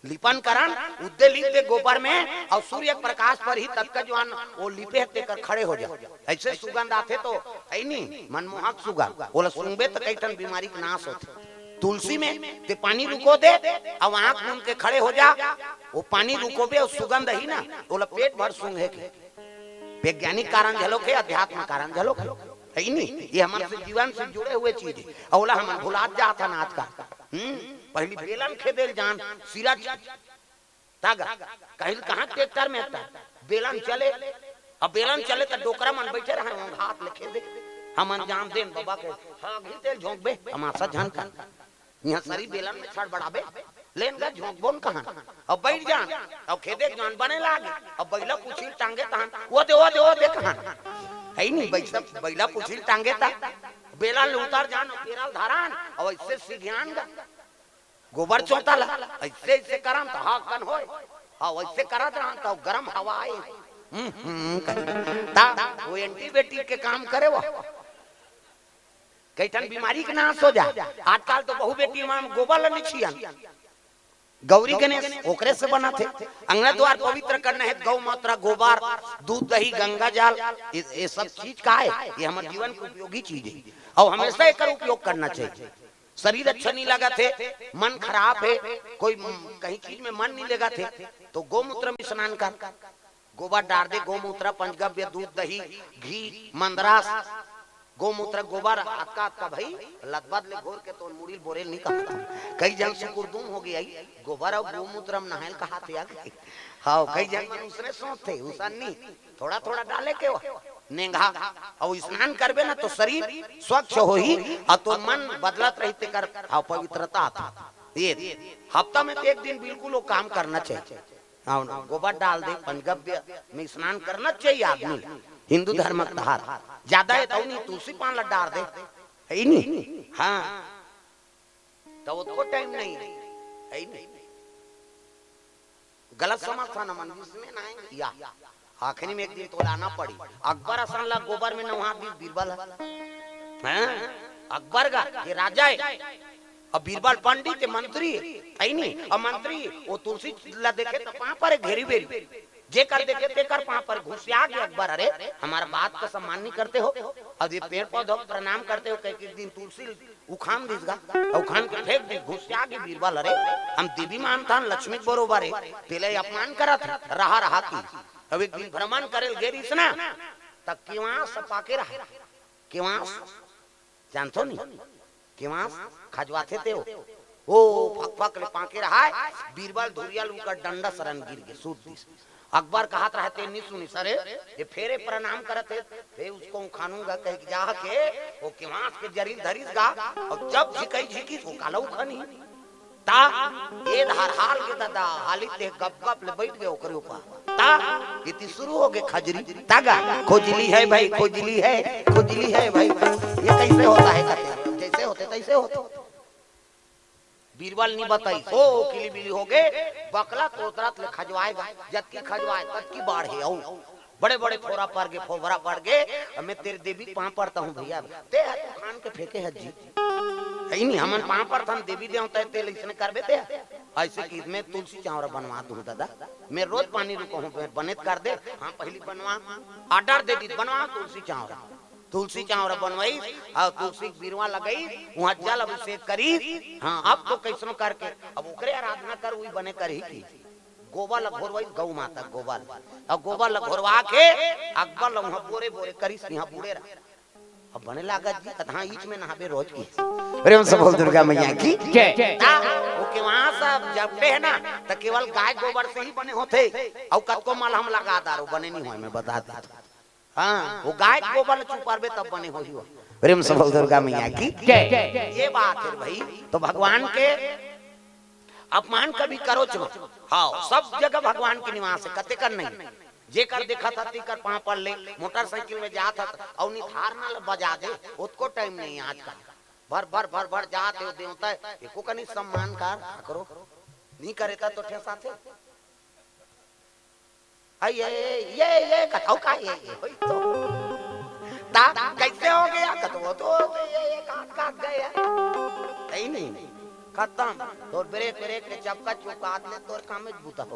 लिपन करन, उद्दे लिप दे गोबर में, और सूर्य के प्रकाश पर ही ततका जुआन वो लिपे हत तेकर खड़े हो जा। ऐसे सुगंध आथे तो, है नहीं, मनमोहक सुगंध। ओला सूंघबे तो कई ठन बीमारी के नाश होथे। तुलसी में ते पानी रुको दे, अब आंख मूंद के खड़े हो जा, वो पानी रुकोबे और सुगंध ही ना, ओला पेट भर सूंघे के। वैज्ञानिक कारण झलो के, अध्यात्म कारण झलो के, है ही नहीं। ये हमन से जीवन से जुड़े हुए चीज है, और ओला हमन भुलात जात हन आजकल। हम्म, पहली बेलन खेदेल जान, सिरज तागा, कहिल कहाँ ट्रैक्टर में आता, बेलन चले, अब बेलन चले तो डोकरा मन बैठे रहे, वहाँ हाथ ले खेदे, हमन जान देन बाबा के, हाँ, घी तेल झोंकबे, हमासा झन का। यहाँ सरी बेलन में छड़बड़ाबे, लेन गा झोंकबोन कहाँ? अब बैठ जान, अब खेदे जान बने लागे, अब बैला पूछी टांगे तहन, वो दे, वो दे, वो दे कहाँ? है ही नहीं, बैसा, बैला पूछी टांगे ता, बेलन ले उतार जान, अब पेरल धारान, अब ऐसे सीघियान गा। गोबर चोता ला, ऐसे, ऐसे करन त हाकन होय। हाँ, वैसे करत रहन त गरम हवा आए। हम्म, हम्म, कर। ता, वो एंटीबायोटिक के काम करे वो। कई ठन बीमारी के नाश हो जा। आजकल तो बहू बेटी मन गोबर ल निछियन। गौरी गणेश ओकरे से बनत हे। अंगना द्वार पवित्र करना है, गौ मूत्र, गोबर, दूध, दही, गंगा जल, ये, ये सब चीज का है, ये हमारे जीवन के उपयोगी चीज है और हमेशा एकर उपयोग करना चाहिए। शरीर अच्छा नहीं लगत हे, मन खराब हे, कोई म-, कहीं चीज में मन नहीं लगत हे, तो गोमूत्र में स्नान कर, गोबर डार दे, गोमूत्र, पंचगव्य, दूध, दही, घी, मंदरास, गोमूत्र, गोबर, अतका, अतका भाई, लदबद ले घोर के तोन मुड़ी ल बोरेल नहीं कहता। कई जन सुकुरदुम हो गई, गोबर और गोमूत्र में नहायल कहा थे आगे। हाँ, कई जन मन उसने सोचते, उसन नहीं। थोड़ा थोड़ा डाले के हो नेंगा, अउ स्नान करबे ना तो शरीर स्वच्छ होही, अउ तोर मन बदलत रही, तेकर भाव पवित्रता आथे। ये हफ्ता में तो एक दिन बिल्कुल वो काम करना चाहिए। हाँ, गोबर डाल दे, पंचगव्य में स्नान करना चाहिए आदमी। हिंदू धर्म के तहार ज्यादा है तो नहीं, तुलसी पान ला डाल दे, है ही नहीं। हाँ, तो उसको टाइम नहीं है, है ही नहीं। गलत समझ था ना मन, इसमें ना है या आखिरी में एक दिन तो लाना पड़ी। अकबर असन ला गोबर में नहा दी बीरबल ह। हैं? अकबर का ये राजा है। अब बीरबल पंडित है, मंत्री है, है नहीं? अब मंत्री वो तुलसी ला देखे तो पाँव पर घेरी बेरी, जे कर देखे ते कर पाँव पर घुसिया गया अकबर। अरे, हमारा बात का सम्मान नहीं करते हो। अब ये पेड़ पौधों को प्रणाम करते हो, कह के एक दिन तुलसी उखान दिस गा, उखान के फेंक दिस, घुसिया गई बीरबल। अरे, हम देवी मानथन, लक्ष्मी के बरोबर है, तेला ये अपमान करत है, रहा रहा की। अब एक दिन भ्रमण करे ल गे रहिस ना, त केवास पाके रहा, केवास जानथो नहीं, केवास खजवाथे ते हो। ओ फक फक ले पाके रहा है, बीरबल धुरिया ल उकर डंडा सरन गिर गे, सूत दिस। अकबर कहत रहे ते नहीं सुनिस, अरे ये फेरे प्रणाम करत है, फेर उसको उखानूंगा कह के जा के वो केवास के जरी ल धरिस गा, और जब झिकई झिकिस वो काला उखानी। ता ये धार हाल के दादा, हाली ते गप गप ले बैठ गए ओकरे ऊपर। ता इति शुरू हो गए खजरी, तागा खुजली है भाई, खुजली है, खुजली है भाई। ये कैसे होता है कहते, जैसे होते तैसे होते। बीरबल नहीं बताई, ओ किली बिली हो गए, बकला तोतरत ले खजवाएगा, जतकी खजवाए ततकी बाढ़े। अउ बड़े बड़े फोरा पड़ गए, फोबरा पड़ गए। अब मैं तेरे देवी के पाँव पड़ता हूँ भैया, ते है तू खान के फेंके है जी, है ही नहीं। हमन पाँव पड़थन देवी देवता, ते इसने करबे ते है। ऐसे कि मैं तुलसी चावरा बनवा दूँ दादा, मैं रोज पानी रुको हूँ, बने कर दे। हाँ, पहली बनवा, ऑर्डर दे दी, बनवा तुलसी चावरा। तुलसी चावरा बनवाई और तुलसी के बीरवा लगाई, वहाँ जल अभिषेक करी। हाँ, अब तो कैसनो करके अब ओकरे आराधना कर, वही बने करही की। गोबर ल घोरवाई, गौ माता गोबर ल, और गोबर ल घोरवा के अकबर ल वहाँ बोरे बोरे करिस, यहाँ बूड़े रहा। अब बने लागत जी, कत हाँ, ईच में नहाबे रोज की। प्रेम से बोल दुर्गा मैया की। जय। ता, वो केवास जब पे है ना, तो केवल गाय गोबर से ही बने होते, और कतको मलहम लगा दारो बने नहीं होय, मैं बता देता। हाँ, वो गाय के गोबर ल चुपारबे तब बने होही वो। प्रेम से बोल दुर्गा मैया की। जय। ये बात है भाई, तो भगवान के अपमान कभी करो च मत। हाँ, सब जगह भगवान के निवास है, कते कर नहीं। जेकर देखा था तेकर पाँव पड़ ले, मोटरसाइकिल में जात था, और निथार ना बजा दे, ओतको टाइम नहीं आजकल। भर भर भर भर जात है वो देवता है, एको कनी सम्मान कर करो, नहीं करे ता तो ठेसा थे। अये, ये, ये, कथो का ये, ये, होई तो। ता, कैसे हो गया? कथो तो, ये, ये, काट, काट गया। नहीं, नहीं, नहीं। खत्म। तोर ब्रेक, ब्रेक के चपका चुकात ले, तोर काम में बूता हो।